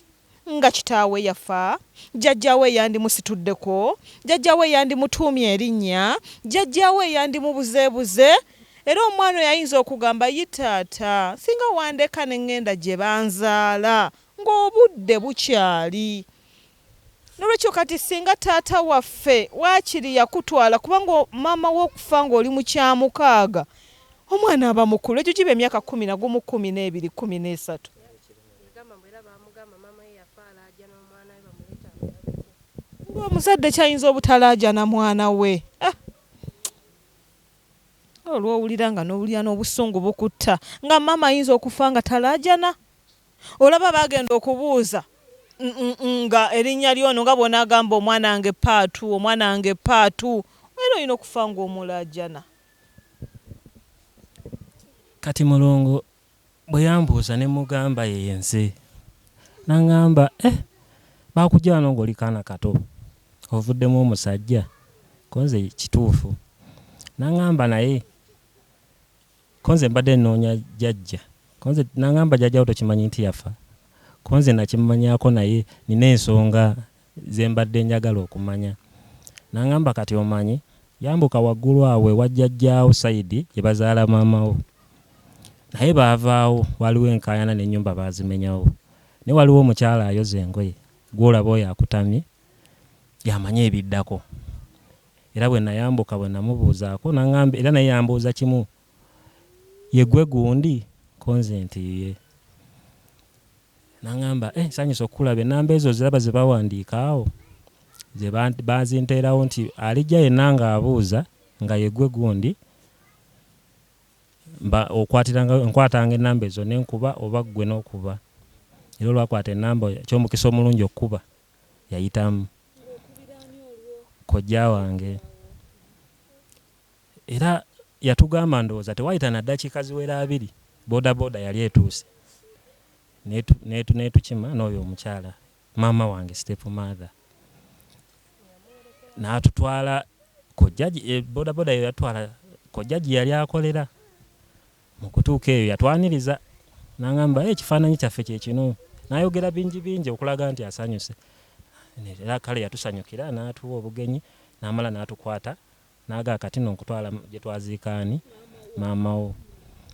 nga kitaawe yafa, jjajjaawe yandimusituddeko, jjajjaawe yandimutuumye erinnya, jjajjaawe yandimubuzeebuze. Era omwana oyo ayinza okugamba yi taata singa wandeka ne ŋŋenda gye banzaala ng'obudde bukyali. Nolwekyo kati singa taata waffe waakiri yakutwala, kubanga maama wo okufa ng'oli mu kyamukaaga, omwana aba mukulu, egyo giba emyaka 11, 12, 13. Ng'omuzadde kyayinza obutalaajana mwana we. Olw'owulira nga n'owulira n'obusungu bukutta, nga maama ayinza okufa nga talaajana. Olaba baagenda okubuuza Nga erinnya lyono nga bw'onaagamba omwana wange Paatu, omwana wange Paatu, era olina okufa ng'omulaajana. Kati mulongo bwe yambuuza ne mugamba yenze, n'aŋŋamba, eh, baakujja wano ng'oli kaana kato, ovuddemu omusajja, ko nze kituufu. N'aŋŋamba naye ko nze mbadde nnoonya jjajja, ko nze n'aŋŋamba jjajja wo tokimanyi nti yafa, ko nze nakimanyaako naye nina ensonga ze mbadde njagala okumanya. N'aŋŋamba kati omanyi, yambuka waggulu awo ewa jjajjaawo sayidi gye bazaala maama wo. Naye baavaawo, waaliwo enkaayana n'ennyumba baazimenyawo. Naye waliwo omukyala ayoza engoye, gw'olaba oyo akutamye, y'amanyi ebiddako. Era bwe nayambuka bwe namubuuzaako n'aŋŋamba, era naye yambuuza kimu, ye ggwe gundi? Ko nze nti ye. N'aŋŋamba, eh, nsanyuse okukulaba, ennamba ezo oziraba ze bawandiika awo? Ze bazinteerawo nti alijja yenna ng'abuuza nga ye ggwe gundi, nkwatanga ennamba ezo ne nkuba oba ggwe n'okuba. Era olwakwata ennamba eky'omukisa omulungi okukuba yayitamu. Kojja wange. Era yatugamba ndowooza tewaayita na ddakiika ziwera 20 boodabooda yali etuuse. N'etukima n'oyo omukyala maama wange step mother. N'atutwala kojja boodabooda ye yatwala kojja gye yali akolera. Mu kutuuka eyo yatwaniriza n'aŋŋamba ekifaananyi kyaffe kye kino. N'ayogera bingi bingi okulaga nti asanyuse. Era kale yatusanyukira n'atuwa obugenyi n'amala n'atukwata n'agamba kati nno nkutwala gye twaziika ani maama wo.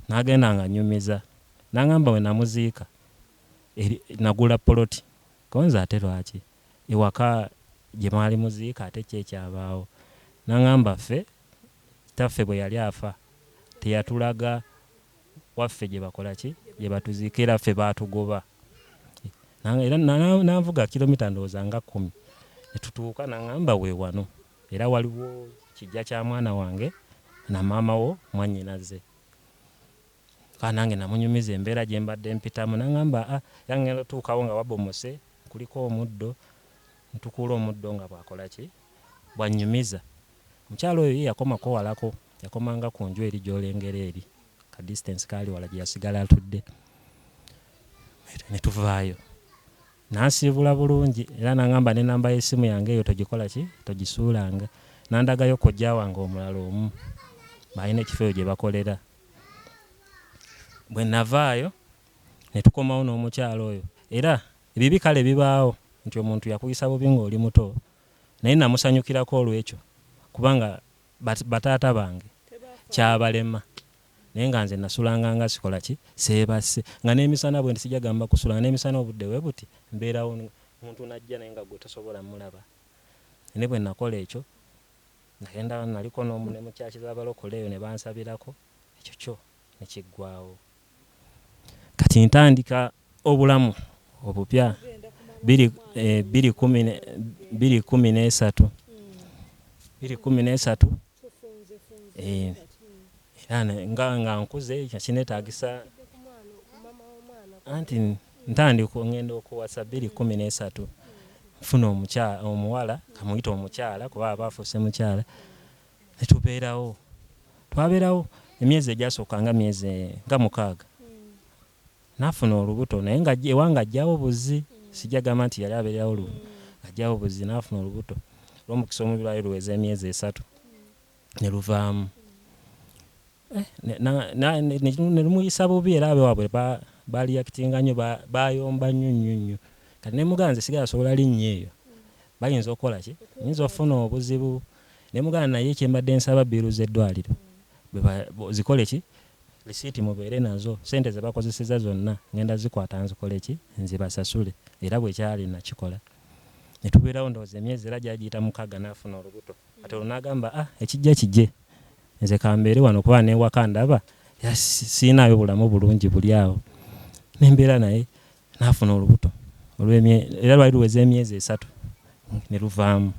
N'agenda ng'annyumiza. N'aŋŋamba bwe namuziika nagula poloti. Ko nze ate lwaki? Ewaka gye mwali muziika ate ki ekyabaawo? N'aŋŋamba ffe kitaffe bwe yali afa teyatulaga waffe gye bakola ki? Gye batuziika era ffe baatugoba. Era n'anvuga kilomita ndowooza nga 10. Ne tutuuka n'aŋŋamba we wano. Era waliwo kijja kya mwana wange na maama wo mwannyinaze. Kale nange namunyumiza embeera gye mbadde mpitamu n'aŋŋamba era ŋŋenda otuukawo nga wabomose kuliko omuddo, ntukuula omuddo nga bw'akola ki? Bw'annyumiza. Omukyala oyo ye yakomako walako, yakomanga ku nju eri gy'olengera eri. Ka distance kaali wala gye yasigala atudde. Ne tuvaayo. N'ansiibula bulungi era n'aŋŋamba n'ennamba y'essimu yange eyo togikola ki? Togisuulanga. N'andagayo kojja wange omulala omu. Balina ekifo eyo gye bakolera. Bwe navaayo ne tukomawo n'omukyala oyo. Era ebibi kale bibaawo nti omuntu yakuyisa bubi ng'oli muto, naye namusanyukirako olw'ekyo kubanga bataata bange kyabalema. Naye nga nze nasulanga nga sikola ki? Seebase. Nga n'emisana bwe nti sijja gamba kusula, nga n'emisana obudde bwe buti mbeerawo omuntu n'ajja naye nga ggwe tosobola mmulaba. Naye bwe nakola ekyo, nagenda naliko ne mu kyaki z'abalokole eyo ne bansabirako, ekyo kyo ne kiggwaawo. Kati ntandika obulamu obupya 2013. 2013. Era nga nkuze kineetaagisa anti ntandika ngenda okuwasa 2013. Nfuna omuwala, kamuyite omukyala kuba aba afuuse mukyala, ne tubeerawo. Twabeerawo emyezi egyasooka nga myezi nga 6. N'afuna olubuto naye nga ewange ajjawo buzzi, sijja gamba nti yali abeererawo lubuto, ajjawo buzzi n'afuna olubuto. Olw'omukisa omubi lwali luweza emyezi 3 ne luvaamu. Ne lumuyisa bubi era abeewaabwe baaliyakitinga nnyo, baayomba nnyo nnyo nnyo. Kati ne mugamba nze sigala sobola linnya eyo. Bayinza okukola ki? Nnyinza okufuna obuzibu. Ne mugamba naye kye mbadde nsaba bbiiru z'eddwaliro zikole ki? Risiiti mubeere nazo, ssente ze bakozesezza zonna ngenda zikwata nzikole ki? Nzibasasule. Era bwe kyali nakikola. Ne tubeerawo ndowooza emyezi era gyagiyita 6 n'afuna olubuto. Kati olwo n'agamba ekijja kijje. Nze kambeere wano kuba n'ewaka ndaba era siinaayo bulamu bulungi buli awo. Ne mbeera naye n'afuna olubuto era lwali luweza emyezi 3 ne luvaamu.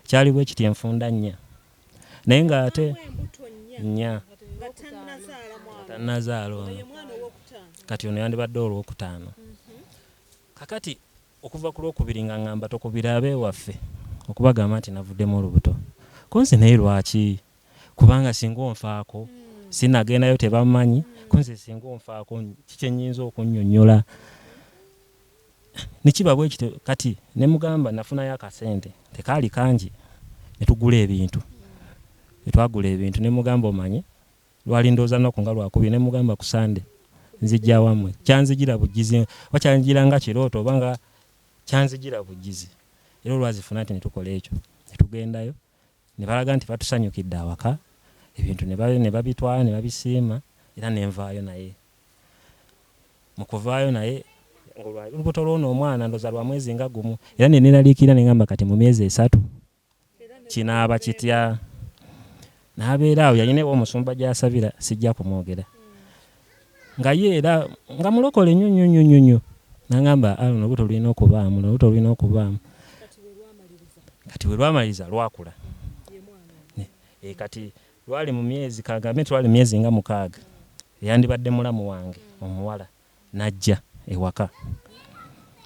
Kyali bwe kiti enfunda 4. Naye ng'ate 4 tannazaala ono. Kati ono yandibadde olwokutaano. Kakati Okuva ku lwokubiri nga ŋŋamba tokubira abeewaffe okubagamba nti navuddemu olubuto. Ko nze naye lwaki? Kubanga singa onfaako sinagendayo tebammanyi, ko nze singa onfaako ki kye nnyinza okunnyonnyola? Ne kiba bwe kityo kati ne mugamba nafunayo akasente tekaali kangi ne tugula ebintu. Ne twagula ebintu ne mugamba omanyi lwali ndowooza lunaku nga lwakubiri ne mugamba ku Sande nzijja wammwe. Kyanzijira bujjizi oba kyanzijira nga kirooto oba nga kyanzijira bujjizi era olwazifuna nti ne tukola ekyo ne tugendayo ne balaga nti batusanyukidde awaka ebintu ne babitwala ne babisiima era ne nvaayo naye. Mu kuvaayo naye olubuto lw'ono omwana ndowooza lwa mwezi nga gumu era ne neeraliikirira ne ngamba kati mu myezi 3 kinaaba kitya? N'abeera awo yalina ew'omusumba gy'asabira sijja kumwogera. Nga ye era nga mulokole nnyo nnyo nnyo nnyo nnyo. N'angamba luno olubuto lulina okubaamu, luno olubuto lulina okubaamu. Kati bwe lwamaliriza lwakula. Kati lwali mu myezi kagambe nti lwali mu myezi nga 6 eyandibadde mulamu wange omuwala n'ajja ewaka.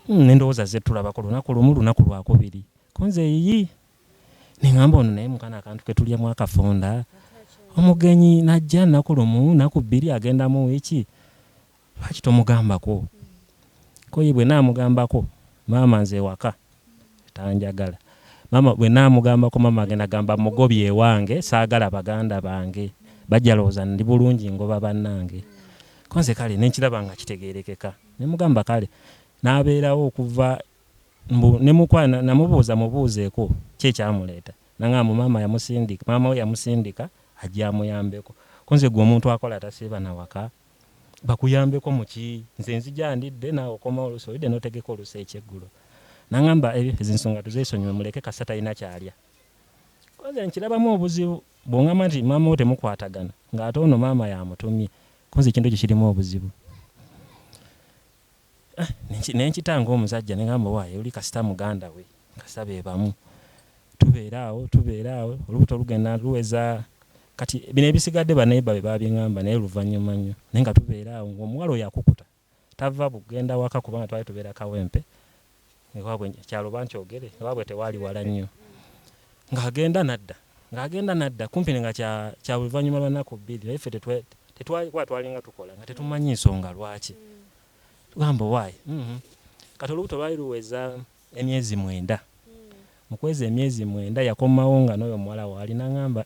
Ne ndowooza ze tulabako lunaku lumu lunaku lwakubiri. Ko nze yiyi. Ne ŋŋamba ono naye mukana akantu ke tulyamu akafunda. Omugenyi n'ajja nnaku lumu nnaku 2 agenda mu wiiki. Lwaki tomugambako? Ko ye bwe naamugambako maama nze ewaka tanjagala. Maama bwe naamugambako maama agenda gamba mugobye ewange saagala baganda bange. Bajja lowooza ndi bulungi ngoba bannange. Ko nze kale ne nkiraba nga kitegeerekeka. Ne mugamba kale n'abeerawo okuva mbu ne mukwana namubuuza mubuuzeeko ki ekyamuleeta. N'angamba maama yamusindika, maama we yamusindika ajje amuyambeko. Ko nze ggwe omuntu akola tasiiba na waka bakuyambeko mu ki? Nze nzija ndidde naawe okomawo oluusi olidde n'otegeka oluusi ekyeggulo. N'angamba ebyo ezo ensonga tuzeesonyiwe muleke kasita talina ky'alya. Ko nze nkirabamu obuzibu bw'ongamba nti maama wo temukwatagana ng'ate ono maama y'amutumye. Ko nze ekintu ekyo kirimu obuzibu. Ne nkita ng'omusajja ne ngamba waayo oli kasita muganda we kasita be bamu. Tubeera awo tubeera awo olubuto lugenda luweza kati bino ebisigadde baneighbor be baabiŋŋamba naye luvannyuma nnyo naye nga tubeera awo ng'omuwala oyo akukuta tava bugenda waka kubanga twali tubeera Kawempe ewaabwe kyalo bankyogere ewaabwe tewaali wala nnyo. Ng'agenda n'adda ng'agenda n'adda kumpi nga kya luvannyuma lwa nnaku 2 naye ffe tetwali kuba twalinga tukola nga tetumanyi nsonga lwaki. Tugamba waayi kati olubuto lwali luweza emyezi 9. Mu kwezi emyezi 9 yakomawo nga n'oyo omuwala waali n'aŋŋamba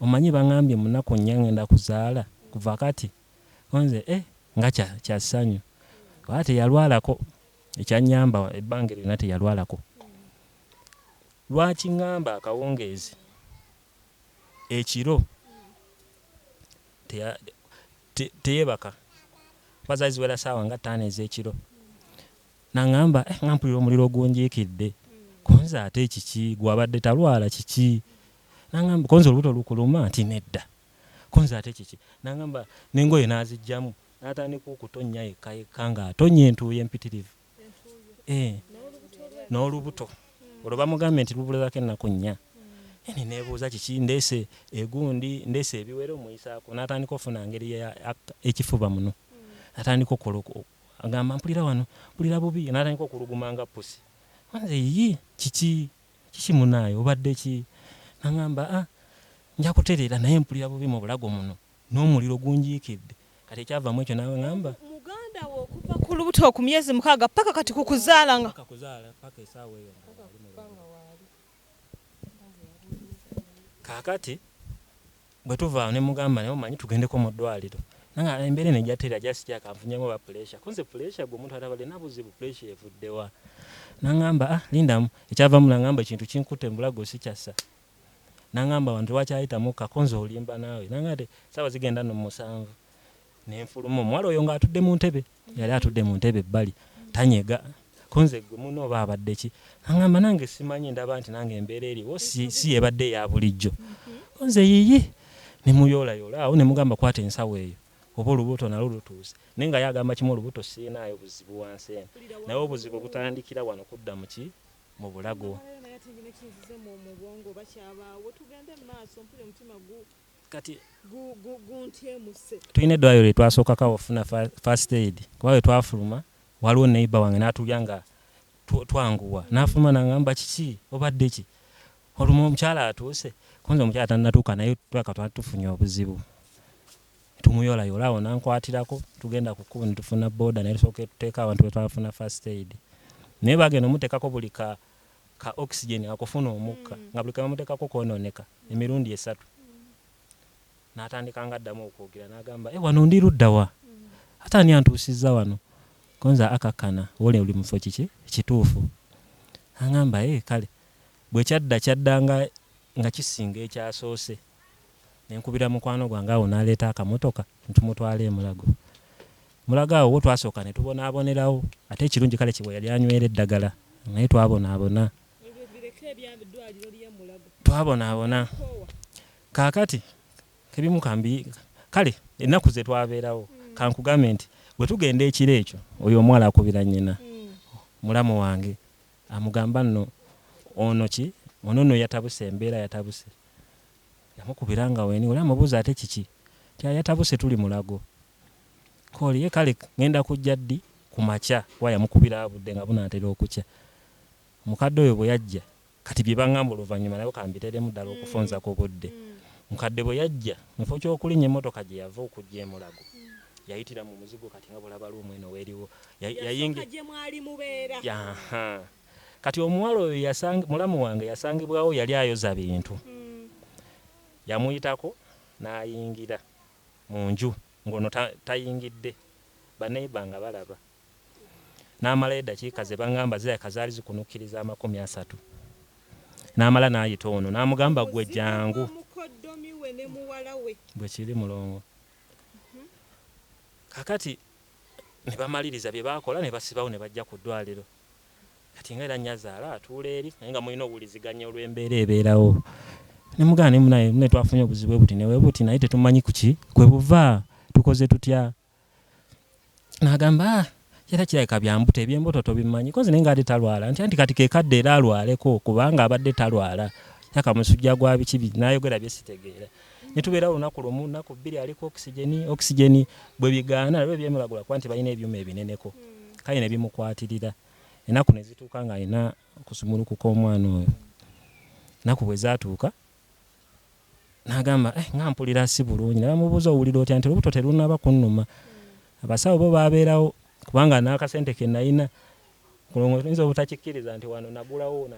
omanyi baŋŋambye mu nnaku 4 ŋŋenda kuzaala kuva kati. Ko nze nga kya ssanyu. Kuba teyalwalako ekyannyamba ebbanga eryo lyonna teyalwalako. Lwaki ŋŋamba akawungeezi ekiro teyeebaka kuba zaali ziwera ssaawa nga 5 ez'ekiro. N'aŋŋamba nga mpulira omuliro ogunjiikidde. Ko nze ate kiki gwe abadde talwala kiki? N'aŋŋamba ko nze olubuto lukuluma nti nedda. Ko nze ate kiki? N'aŋŋamba n'engoye n'aziggyamu n'atandika okutonnya yekka yekka ng'atonnya entuuyo empitirivu. N'olubuto olwo bamugambye nti lubulako ennaku 4. Ne neebuuza kiki ndeese egundi ndeese ebiwero muyisaako n'atandika okufuna ngeri ekifuba muno. N'atandika okukola agamba mpulira wano mpulira bubi n'atandika okuluguma nga pusi. Nze yiyi kiki kiki munaaye obadde ki? N'aŋŋamba nja kutereera naye mpulira bubi mu bulago muno n'omuliro gunjiikidde. Kati ekyavaamu ekyo n'aŋŋamba muganda wo okuva ku lubuto ku myezi 6 paka kati ku kuzaala nga paka kuzaala paka essaawa eyo nga ali mu lubuto. Kaakati bwe tuva awo ne mugamba naye omanyi tugendeko mu ddwaliro. Nanga embeera eno ejja tereera just kyanfunyeemu oba pressure. Ko nze pressure gwe omuntu atabadde na buzibu pressure evudde wa? N'aŋŋamba lindamu ekyavaamu n'aŋŋamba ekintu kinkutte mu bulago sikyassa. N'aŋŋamba wano tewakyayitamu kka ko nze olimba naawe. N'aŋŋamba nti essaawa zigenda nno mu 7 ne nfuluma omuwala oyo ng'atudde mu ntebe yali atudde mu ntebe ebbali tanyega. Ko nze ggwe munno oba abadde ki? N'aŋŋamba nange simanyi ndaba nti nange embeera eriwo si ebadde eya bulijjo. Ko nze yiyi ne muyoolayoola awo ne mugamba kwata ensawo eyo oba olubuto nalwo lutuuse. Naye nga ye agamba kimu olubuto sirinayo buzibu wansi eno naye obuzibu butandikira wano kudda mu ki? Mu bulago. Kati tulina eddwaliro lye twasookako awo okufuna first aid kuba bwe twafuluma waliwo neighbor wange n'atulya nga Twanguwa n'afuluma n'aŋŋamba, "Kiki, obadde ki? Olumu omukyala atuuse?" Konze omukyala tannatuuka, naye twaka twali tufunye obuzibu. Tumuyolayola awo, nankwatirako, tugenda ku kkubo ne tufuna boda, naye tusooka tuteeka abantu be twafuna first aid, naye bagenda omuteekako buli ka oxygen akufuna omukka, nga buli kebamuteekako kwonooneka emirundi 3. N'atandika nga addamu okwogera, n'agamba, "E, wano ndi ludda wa? Ate ani antuusizza wano?" Konza akakkana, woli oli mufo kiki kituufu? Aŋŋamba, "E, kale." Bwe kyadda, kyaddanga nga kisinga ekyasoose. Nenkubira mukwano gwange awo, n'aleeta akamotoka netumutwala emulago. Mulago awo wo twasooka ne tubonaabonerawo, ate ekirungi kale kibwe yali anywera eddagala, naye twabonaabona. Twabonaabona. Kaakati kebimu kambi kale ennaku ze twabeerawo, kankugambe nti bwe tugenda ekiro ekyo, oyo omuwala akubira nnyina mulamu wange, amugamba nno ono ki, ono nno yatabuse, embeera yatabuse. Yamukubira nga weni oli amubuuza, "Ate kiki?" Ti yatabuse, tuli Mulago. Kooli ye, "Kale ŋŋenda kujja ddi?" Ku makya, kuba yamukubira budde nga bunaatera okukya. Mukadde oyo bwe yajja, kati bye baŋŋamba oluvannyuma nabo kambiteremu ddala okufunza ku budde. Mukadde bwe yajja, mu kifo ky'okulinnya emmotoka gye yava okujja emulago, yayitira mu muzigo. Kati nga bulaba luumu eno weeriwo. Kati omuwala oyo mulamu wange yasangibwawo yali ayoza bintu. Yamuyitako n'ayingira mu nju ng'ono tayingidde, baneiba nga balaba. N'amalayo eddakiika ze baŋŋamba zirabika zaali zikunukkiriza 30, n'amala n'ayita ono n'amugamba, "Gwe jangu." Bwe kiri, mulongo. Kakati ne bamaliriza bye baakola, ne basibawo, ne bajja ku ddwaliro. Kati nga era nnyazaala atuula eri, naye nga mulina owuliziganya olw'embeera ebeerawo. Ne mugamba ne munaye, "Mune twafunye obuzibu bwe buti ne bwe buti, naye tetumanyi kuki kwe buva, tukoze tutya?" N'agamba, "Ah, era kirabika byambuto, ebyembuto tobimanyi." Kozi naye ng'ate talwala, nti anti kati ke kadde era alwaleko, kubanga abadde talwala yaka musujja gwa biki n'ayogera bye sitegeera. Ne tubeerawo olunaku lumu, nnaku 2, aliko oxygen. Oxygen bwe bigaana, nabyo byemulagula kuba nti balina ebyuma ebineneko, kale ne bimukwatirira. Ennaku ne zituuka ng'alina okusumulukuka omwana oyo. Ennaku bwe zaatuuka, n'agamba, "Eh, nga mpulira si bulungi." Ne bamubuuza, "Owulira otya?" Nti, "Olubuto terunnaba kunnuma." Abasawo bo baabeerawo, kubanga n'akasente ke nalina, oyinza obutakikkiriza nti wano nagulawo,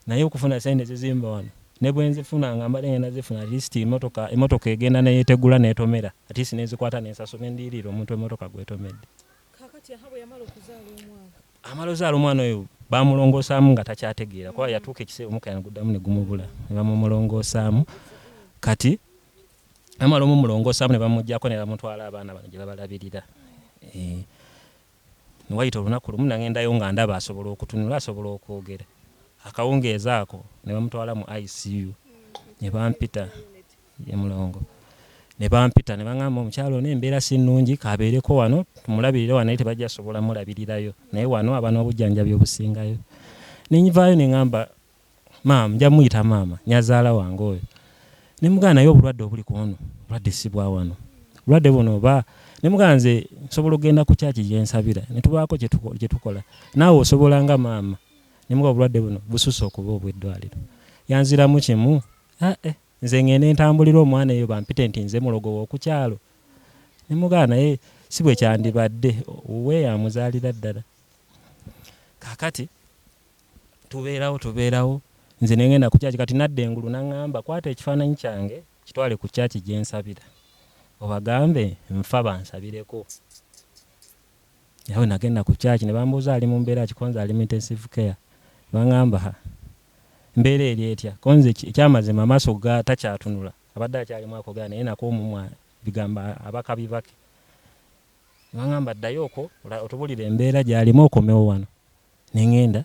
naye okufuna sente zizimba wano, ne bwe nzifuna nga mbadde ngenda zifuna, at least emotoka egenda neyetegula netomera, at least nezikwata nensasula nendiirira omuntu emotoka gwetomedde. Amala ozaala omwana oyo, bamulongoosaamu nga takyategeera, kuba yatuuka ekiseera omukka guddamu ne gumubula, ne bamumulongoosaamu. Kati amala omumulongoosaamu, ne bamugyako, ne bamutwala abaana bano gye babalabirira. Ne wayita olunaku lumu, nagendayo nga ndaba asobola okutunula, asobola okwogera. Akawungeezi ako ne bamutwala mu ICU, ne bampita ye mulongo, ne bampita ne baŋŋamba, "Omukyalo ono embeera si nnungi, kabeereko wano tumulabirire wano, naye tebajja sobola mulabirirayo, naye wano aba n'obujjanjabi obusingayo." Ne nvaayo ne ŋŋamba maama, nja muyita maama nyazaala wange oyo, ne mugamba, "Naye obulwadde obuli ku ono, obulwadde si bwa wano, obulwadde buno oba." Ne mugamba, "Nze nsobola okugenda ku kyaki gye nsabira ne tubaako kye tukola, naawe osobola nga maama." Ne mugamba, "Obulwadde buno bususse okuba obw'eddwaliro." Yanziramu kimu, "Ah, eh, nze ngenda entambulira omwana eyo bampite nti nze mulogo w'oku kyalo." Ne mugamba, "Naye si bwe kyandibadde, we yamuzaalira ddala." Kaakati tubeerawo, tubeerawo, nze ne ngenda ku kyaki. Kati nadda engulu, naŋŋamba, "Kwata ekifaananyi kyange kitwale ku kyaki gye nsabira, obagambe nfa bansabireko." Nawe nagenda ku kyaki, ne bambuuza, "Ali mu mbeera ki?" Konze, "Ali mu intensive care." Baŋŋamba, "Ha, mbeera eri etya?" Konze, ekyamazima amaaso ga takyatunula, abadde akyalimu akogera, naye nako omumwa bigamba abaka bibake. Baŋŋamba, "Ddayo okwo otubulire embeera gy'alimu, okomewo wano." Ne ŋŋenda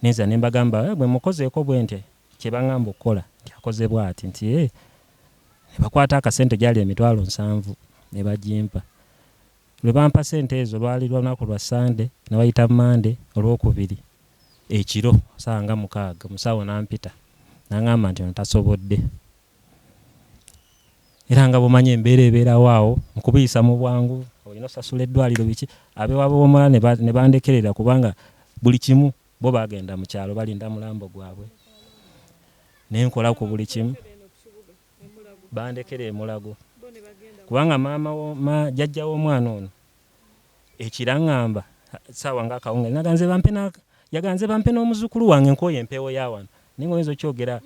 nenza ne mbagamba, "Eh, bwe mukozeeko bwe nti kye baŋŋamba okukola nti akoze bw'ati," nti "Eh." Ne bakwata akasente, gyali 70,000, ne bagimpa. Lwe bampa sente ezo lwali lunaku lwa Sande, ne wayita Mande, olwokubiri ekiro saawa nga 6, omusawo n'ampita n'aŋŋamba nti ono tasobodde. Era nga bw'omanyi embeera ebeerawo awo mu kubiyisa mu bwangu, olina osasula eddwaliro biki, abeewaabwe b'omuwala ne bandekerera, kubanga Buli kimu bo bagenda mu kyalo balinda mulambo gwabwe, nenkola ku buli kimu, bandekera emulago kubanga maama jjajja w'omwana ono ekira ŋŋamba saawa nga akawungeezi naganze bampe yaganze bampe n'omuzzukulu wange nkooye empeewo ya wano, naye nga oyinza okyogera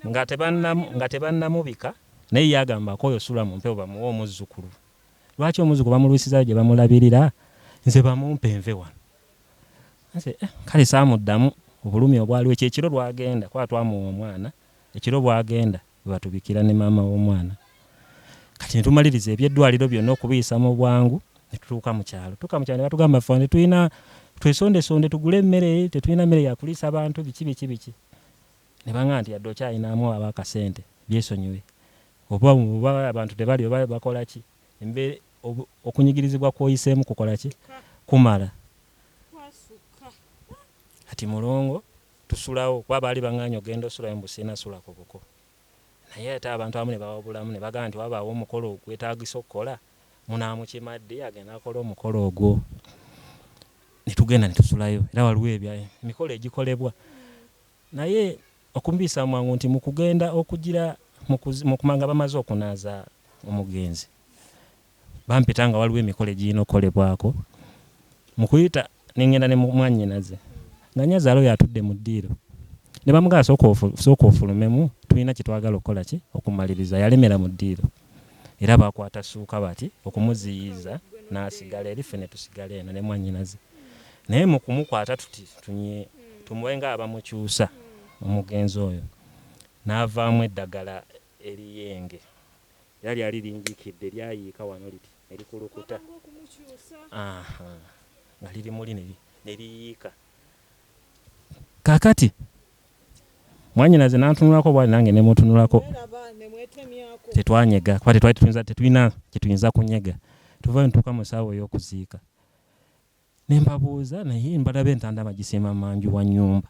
nga tebannamubika, naye yagamba akooye osula mu mpewo bamuwe omuzzukulu. Lwaki omuzzukulu bamulwisizaayo gye bamulabirira, nze bamumpe nve wano. Nze kale saamuddamu obulumi obwaliwo. Ekyo ekiro lwagenda kuba twamuwa omwana, ekiro bwagenda webatubikira ne maama w'omwana. Kati ne tumaliriza eby'eddwaliro byonna okubiyisa mu bwangu ne tutuuka mu kyalo. Tuuka mu kyalo ne batugamba ffe tetulina, twesondesonde tugule emmere, tetulina mmere ya kuliisa bantu biki biki biki. Ne baŋŋamba nti yadde okyalinamu ab'akasente byesonyiwe, oba abantu tebali oba bakola ki, okunyigirizibwa kw'oyiseemu kukola ki, kumala. Kati mulongo tusulawo kuba baali baŋŋaanye ogenda osulayo mbu sirina sula ku buko, naye ate abantu abamu ne bawabulamu ne bagamba nti wabaawo omukolo ogwetaagisa okukola, munaamukima ddi agenda akola omukolo ogwo. Ne tugenda ne tusulayo, era waliwo emikolo egikolebwa, naye okumbiisa mwangu nti mu kugenda okugira nga bamaze okunaaza omugenzi bampita nga waliwo emikolo egirina okukolebwako. Mu kuyita ne ŋŋenda ne mwannyinaze nga nnyazaala oyo atudde mu ddiiro, ne bamugamba sooka ofulumemu tulina kye twagala okukola ki okumaliriza. Yalemera mu ddiiro era baakwata ssuuka bati okumuziyiza n'asigala eri, ffe ne tusigala eno ne mwannyinaze. Naye mu kumukwata tuti tumuwe nga abamukyusa omugenzi oyo n'avaamu eddagala eriyenge, era lyali linjikidde lyayiika wano liti ne likulukuta nga liri muli ne liyiika. Kaakati mwannyinaze n'antunulako bw'ati nange ne mutunulako, tetwanyega kuba tetulina kye tuyinza kunyega. Tuvayo ne tutuuka mu ssaawa ey'okuziika, ne mbabuuza naye mbalaba entanda bagisiima manju wa nnyumba,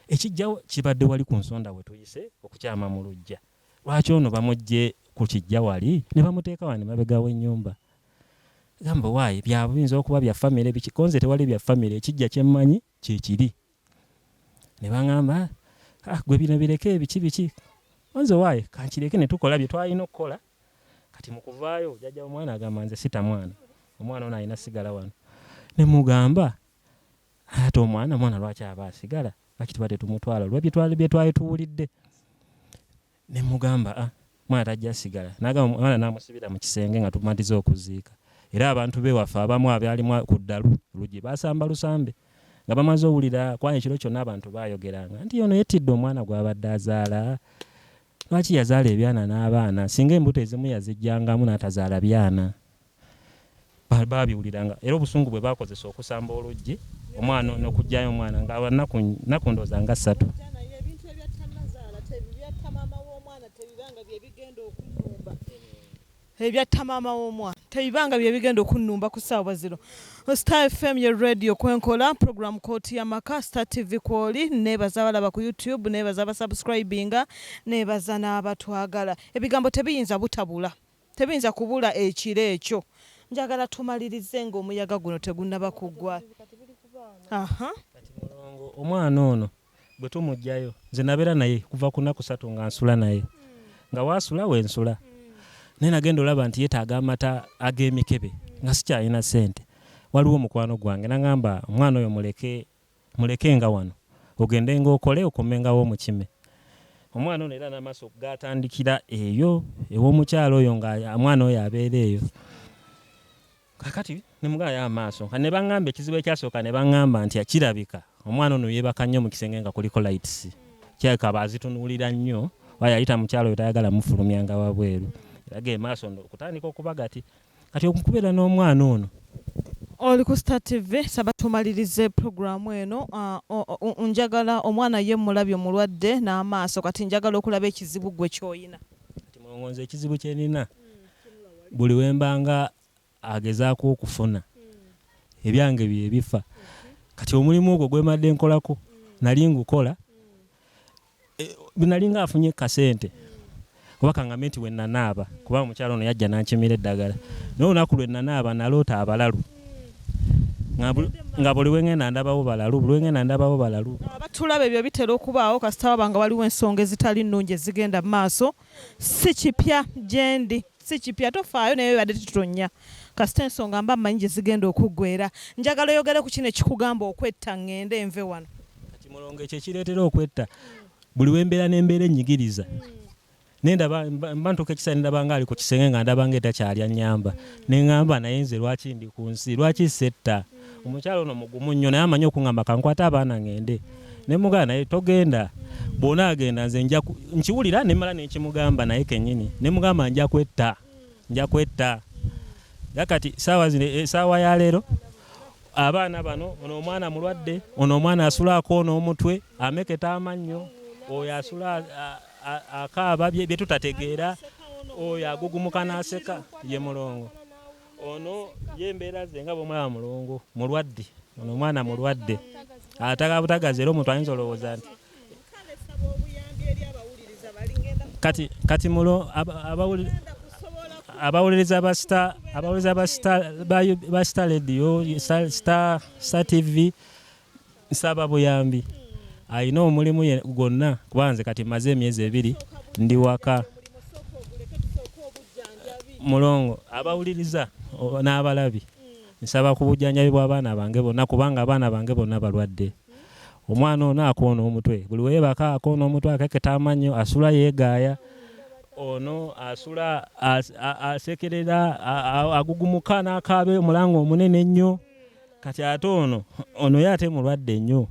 ekijjawo kibadde wali ku nsonda we tuyise okukyama mu luggya, lwaki ono bamuggye ku kijja wali ne bamuteeka wano emabega w'ennyumba? Gamba waayi biyinza okuba bya famire biki, ko nze tewali bya famire, ekijja kye mmanyi kye kiri. Ne baŋŋamba gwe bino bireke biki biki, nze waayi kankireke ne tukola bye twalina okukola. Kati mu kuvaayo jjajja w'omwana agamba nze sita mwana, omwana ono alina sigala wano. Ne mugamba ate omwana lwaki aba asigala, lwaki tuba tetumutwala olwa bye twali tuwulidde. Ne mugamba mwana tajja sigala, n'agamba omwana n'amusibira mu kisenge nga tumatiza okuziika. Era abantu b'ewaffe abamu abaalimu ku ddalu luggi baasamba lusambe nga bamaze owulira, kubanga ekiro kyonna abantu baayogeranga nti ono yettidde omwana gw'abadde azaala, lwaki yazaala ebyana n'abaana, singa embuto ezimu yazigyangamu n'atazaala byana. Baabiwuliranga era obusungu bwe baakozesa okusamba oluggi omwana ono okuggyayo omwana nga nnaku ndowooza nga ssatu. Ebyatta maama w'omwana tebibanga bye bigenda okunnumba ku ssaawa zino. Star FM ye radio kwenkola program Kooti y'Amaka, Star TV kwoli, neebaza abalaba ku YouTube, neebaza abasubscribinga, neebaza n'abatwagala. Ebigambo tebiyinza butabula, tebiyinza kubula ekiro ekyo. Njagala tumalirize ng'omuyaga guno tegunnaba kuggwa. Kati mulongo omwana ono bwe tumuggyayo, nze nabeera naye kuva ku nnaku ssatu nga nsula naye, nga waasula we nsula, naye nagenda olaba nti yeetaaga amata ag'emikebe nga sikyalina ssente. Waliwo mukwano gwange n'aŋŋamba omwana oyo muleke nga wano ogende ng'okole okomengawo omukime. Omwana ono era n'amaaso gaatandikira eyo ew'omukyala oyo nga omwana oyo abeera eyo. Kaakati ne mugamba amaaso ne baŋŋamba ekizibu ekyasooka, ne baŋŋamba nti kirabika omwana ono yeebaka nnyo mu kisenge nga kuliko lights, kirabika aba azitunuulira nnyo, oba yayita mukyala oyo tayagala mufulumyanga wabweru, era ge maaso okutandika okuba gati. Kati okubeera n'omwana ono. Oli ku Star TV, saba tumalirize pulogulaamu eno. Njagala omwana ye mulabye omulwadde n'amaaso, kati njagala okulaba ekizibu gwe ky'oyina. Kati mulongo nze ekizibu kye nnina, buli we mbanga agezaako okufuna ebyange bye bifa. Kati omulimu ogwo gwe mbadde nkolako nali ngukola, nali nga afunye kasente oba kangambe nti we nanaaba, kuba omukyala ono yajja n'ankimira eddagala, naye olunaku lwe nanaaba naloota abalalu. Nga buli wengenda ndabawo balalu, buli wengenda ndabawo balalu. Abatulaba ebyo bitera okubaawo kasita waba nga waliwo ensonga ezitali nnungi ezigenda mu maaso. Si kipya gyendi, si kipya, tofaayo naye bibadde tetutonnya kasita ensonga mba mmanyi gye zigenda okuggwera. Njagala oyogere ku kino ekikugamba okwetta, ŋŋende nve wano. Kati mulongo, ekyo ekireetera okwetta, buli wembeera n'embeera ennyigiriza nendaba mba ntuuka ekiseera nendaba nga ali ku kisenge nga ndaba nga etakyali annyamba, ne ŋŋamba naye nze lwaki ndi ku nsi, lwaki setta? Omukyala ono mugumu nnyo naye amanyi okuŋŋamba kankwate abaana ŋŋende, ne mugamba naye togenda, bw'onaagenda nze nja nkiwulira ne mmala ne nkimugamba naye kennyini ne mugamba nja kwetta, nja kwetta. Era kati saawa zino, essaawa ya leero abaana bano, ono omwana mulwadde, ono omwana asula akoona omutwe, ameketa amannyo, oyo asula akaaba bye tutategeera, oyo agugumuka n'aseka ye mulongo. Ono ye embeera ze nga bw'omulaba mulongo, mulwadde, ono omwana mulwadde, ataka butagazi era omuntu ayinza olowooza nti kati mulo abawuliriza ba Star, abawuliriza ba Star, ba Star Radio, Star TV, nsaba buyambi. Alina omulimu gwonna kuba nze kati mmaze emyezi 2 ndi waka. Mulongo abawuliriza n'abalabi nsaba ku bujjanjabi bw'abaana bange bonna kubanga abaana bange bonna balwadde. Omwana ono akoona omutwe, buli weebaka akoona omutwe, akeketa amannyo, asula yeegaaya. Ono asula asekerera, agugumuka n'akaaba omulanga omunene ennyo. Kati ate ono ye ate mulwadde nnyo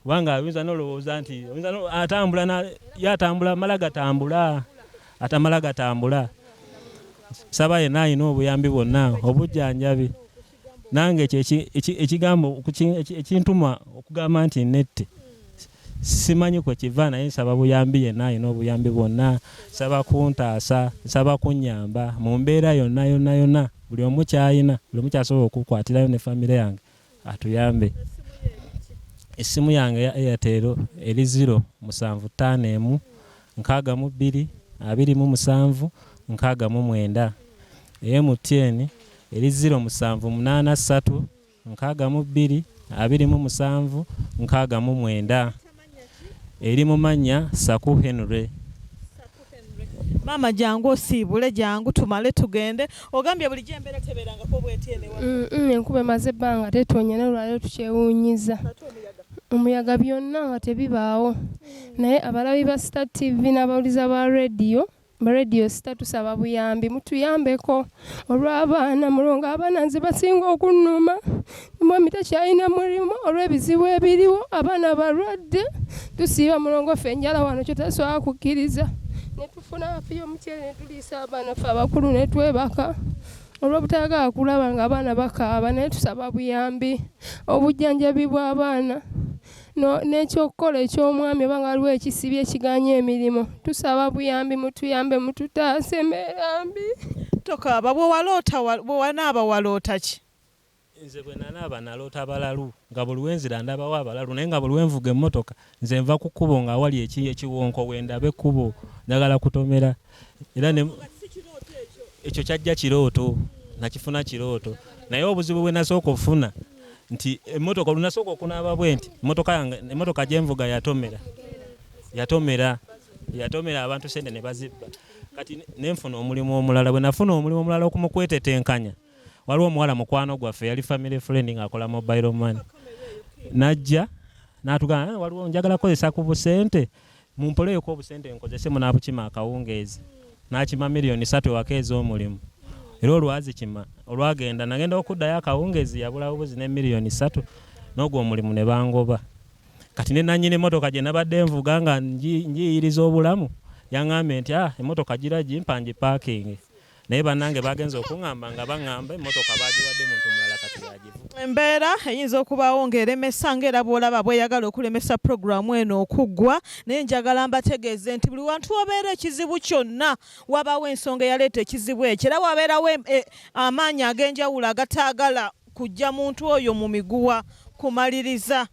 kubanga oyinza n'olowooza nti atambula, ye atambula mala gatambula, atamala gatambula. Nsaba yenna alina obuyambi bwonna, obujjanjabi. Nange ekyo ekigambo ekintuma okugamba nti nette simanyi kwe kiva, naye nsaba buyambi yenna alina obuyambi bwonna, nsaba kuntaasa, nsaba kunnyamba mu mbeera yonna yonna yonna, buli omu ky'alina, buli omu ky'asobola okukwatirayo ne famire yange atuyambe. Essimu yange eya Airtel eri 0 7 5 1 62 27 69. Eya MTN eri 0 7 8 3 62 27 69. Eri mu mannya Saku Henry. Maama jangu osiibule, jangu tumale tugende. Ogambye bulijjo embeera tebeerangako bw'eti eno ewaka. Enkuba emaze ebbanga tetonnya naye olwaleero tukyewuunyizza. Omuyaga byonna nga tebibaawo. Naye abalabi ba Star TV n'abawuliza ba radio, ba radio Star tusaba buyambi, mutuyambeko olw'abaana. Mulongo abaana nze basinga okunnuma. Omwami takyalina mulimu olw'ebizibu ebiriwo, abaana balwadde, tusiiba mulongo ffe enjala wano kye tutasobola kukkiriza. Ne tufuna afi y'omuceere ne tuliisa abaana ffe abakulu ne twebaka olw'obutayagala kulaba ng'abaana bakaaba, naye tusaba buyambi, obujjanjabi bw'abaana n'ekyokukola eky'omwami oba nga waliwo ekisibye ekiganye emirimu. Tusaba buyambi, mutuyambe, mututaase embeera mbi. Tokaaba, bwe wanaaba waloota ki? Nze bwe nanaaba naloota balalu, nga buli wenzira ndabawo abalalu, naye nga buli wenvuga emmotoka nze nva ku kkubo nga awali ekiwonko we ndaba ekkubo njagala kutomera. Era ekyo kyajja kirooto, nakifuna kirooto. Naye obuzibu bwe nasooka okufuna nti emmotoka olunasooka okunaaba bwe nti emmotoka yange, emmotoka gye nvuga yatomera, yatomera, yatomera abantu ssente ne bazibba. Kati ne nfuna omulimu omulala. Bwe nafuna omulimu omulala okumukwetetenkanya, waliwo omuwala mukwano gwaffe yali family friend ng'akola mobile money, n'ajja n'atugamba, waliwo njagala kukozesa ku busente, mumpoleeko obusente nkozese munaabukima akawungeezi. N'akima 3 millioni ewaka ez'omulimu. Era olwazikima olwagenda nagenda okuddayo akawungeezi yabula bubuzi ne 3 millioni n'ogwo omulimu ne bangoba. Kati ne nannyini emmotoka gye nabadde nvuga nga njiyiriza obulamu yaŋŋambye nti emmotoka gira gimpa ngipaakinge. Naye bannange bagenze okuŋŋamba nga baŋŋamba emmotoka baagiwadde muntu mulala kati yagivuga. Embeera eyinza okubaawo ng'eremesa ng'era bw'olaba bw'eyagala okulemesa pulogulaamu eno okuggwa, naye njagala mbategeeze nti buli wantu wabeera ekizibu kyonna wabaawo ensonga eyaleeta ekizibu ekyo, era wabeerawo amaanyi ag'enjawulo agataagala kujja muntu oyo mu miguwa kumaliriza.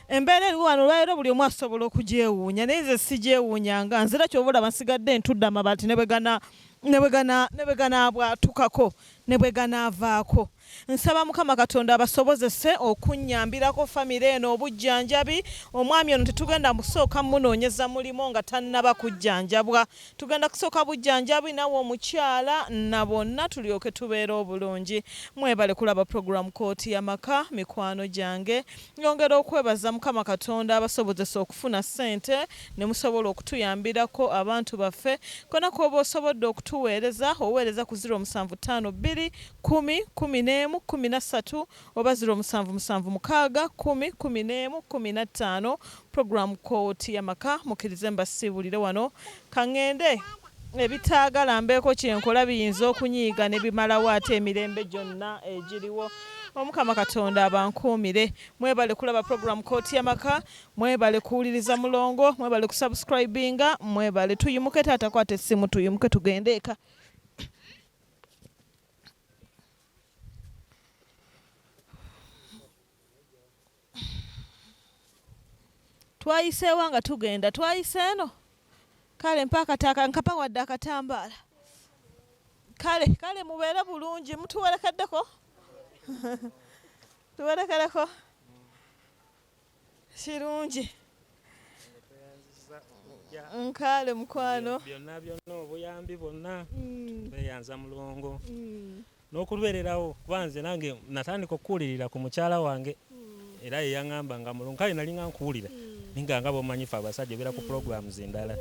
Embeera eriwo wano olwaleero buli omu asobola okugyewuunya, naye nze sigyewuunyanga. Nze era ky'ova olaba nsigadde ntudde amabaati ne bwe gana Ne bwe ganaabwatukako, ne bwe ganaavaako. Nsaba Mukama Katonda abasobozese okunnyambirako famire eno obujjanjabi. Omwami ono tetugenda kusooka munoonyeza mulimu nga tannaba kujjanjabwa. Tugenda kusooka bujjanjabi nawe omukyala na bonna tulyoke tubeere obulungi. Mwebale kulaba program Kooti y'Amaka, mikwano gyange. Nyongera okwebaza Mukama Katonda abasobozesa okufuna ssente ne musobola okutuyambirako abantu baffe. Kona k'oba osobodde okutuweereza, oweereza ku 0752 10 11 13 oba 0776 10 11 15. Program Kooti y'Amaka, mukkirize mbasiibulire wano. Kaŋŋende ebitaagala mbeeko kyenkola biyinza okunyiiga ne bimalawo ate emirembe gyonna egiriwo. Omukama Katonda abankuumire. Mwebale kulaba program Kooti y'Amaka, mwebale kuwuliriza Mulongo, mwebale kusubscribinga, mwebale. Tuyimuke taata, kwata essimu tuyimuke tugende eka. Twayiseewa nga tugenda, twayise eno. Kale mpa akataaka, nkapa wadde akatambaala. Kale, kale mubeere bulungi, mutuwerekeddeko. Tuwerekereko. Kirungi. Nkale mukwano. Byonna byonna obuyambi bwonna tweyanza Mulongo. N'okubeererawo kuba nze nange natandika okuwulirira ku mukyala wange era ye yaŋŋamba nga Mulongo, kale nali nga nkuwulira ninga nga bw'omanyi ffe abasajja obeera ku programs endala,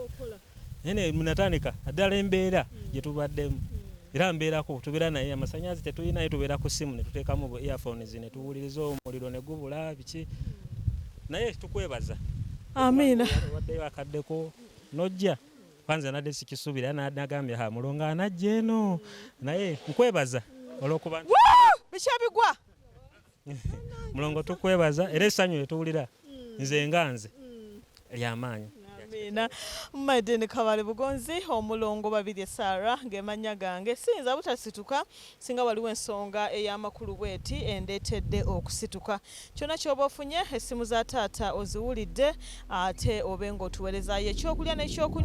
naye natandika naddala embeera gye tubaddemu era mbeerako tubeera naye amasannyalaze tetulina, naye tubeera ku ssimu ne tuteekamu bu earphones ne tuwuliriza omuliro ne gubula biki, naye tukwebaza. Amiina. Waddeyo akaddeko n'ojja kwanza nadde sikisuubira, nagambye ha Mulongo anajja eno, naye nkwebaza olw'okuba bikyabigwa. Mulongo tukwebaza era essanyu lye tuwulira nze nga nze ly'amaanyi. Amiina. Madeni Kabale Bugonzi, Omulongo Babirye Sarah ng'emannya gange. Siyinza butasituka singa waliwo ensonga ey'amakulu bweti endeetedde okusituka. Kyonna ky'oba ofunye, essimu za taata oziwulidde, ate obe ng'otuweerezaayo ekyokulya n'ekyokunywa.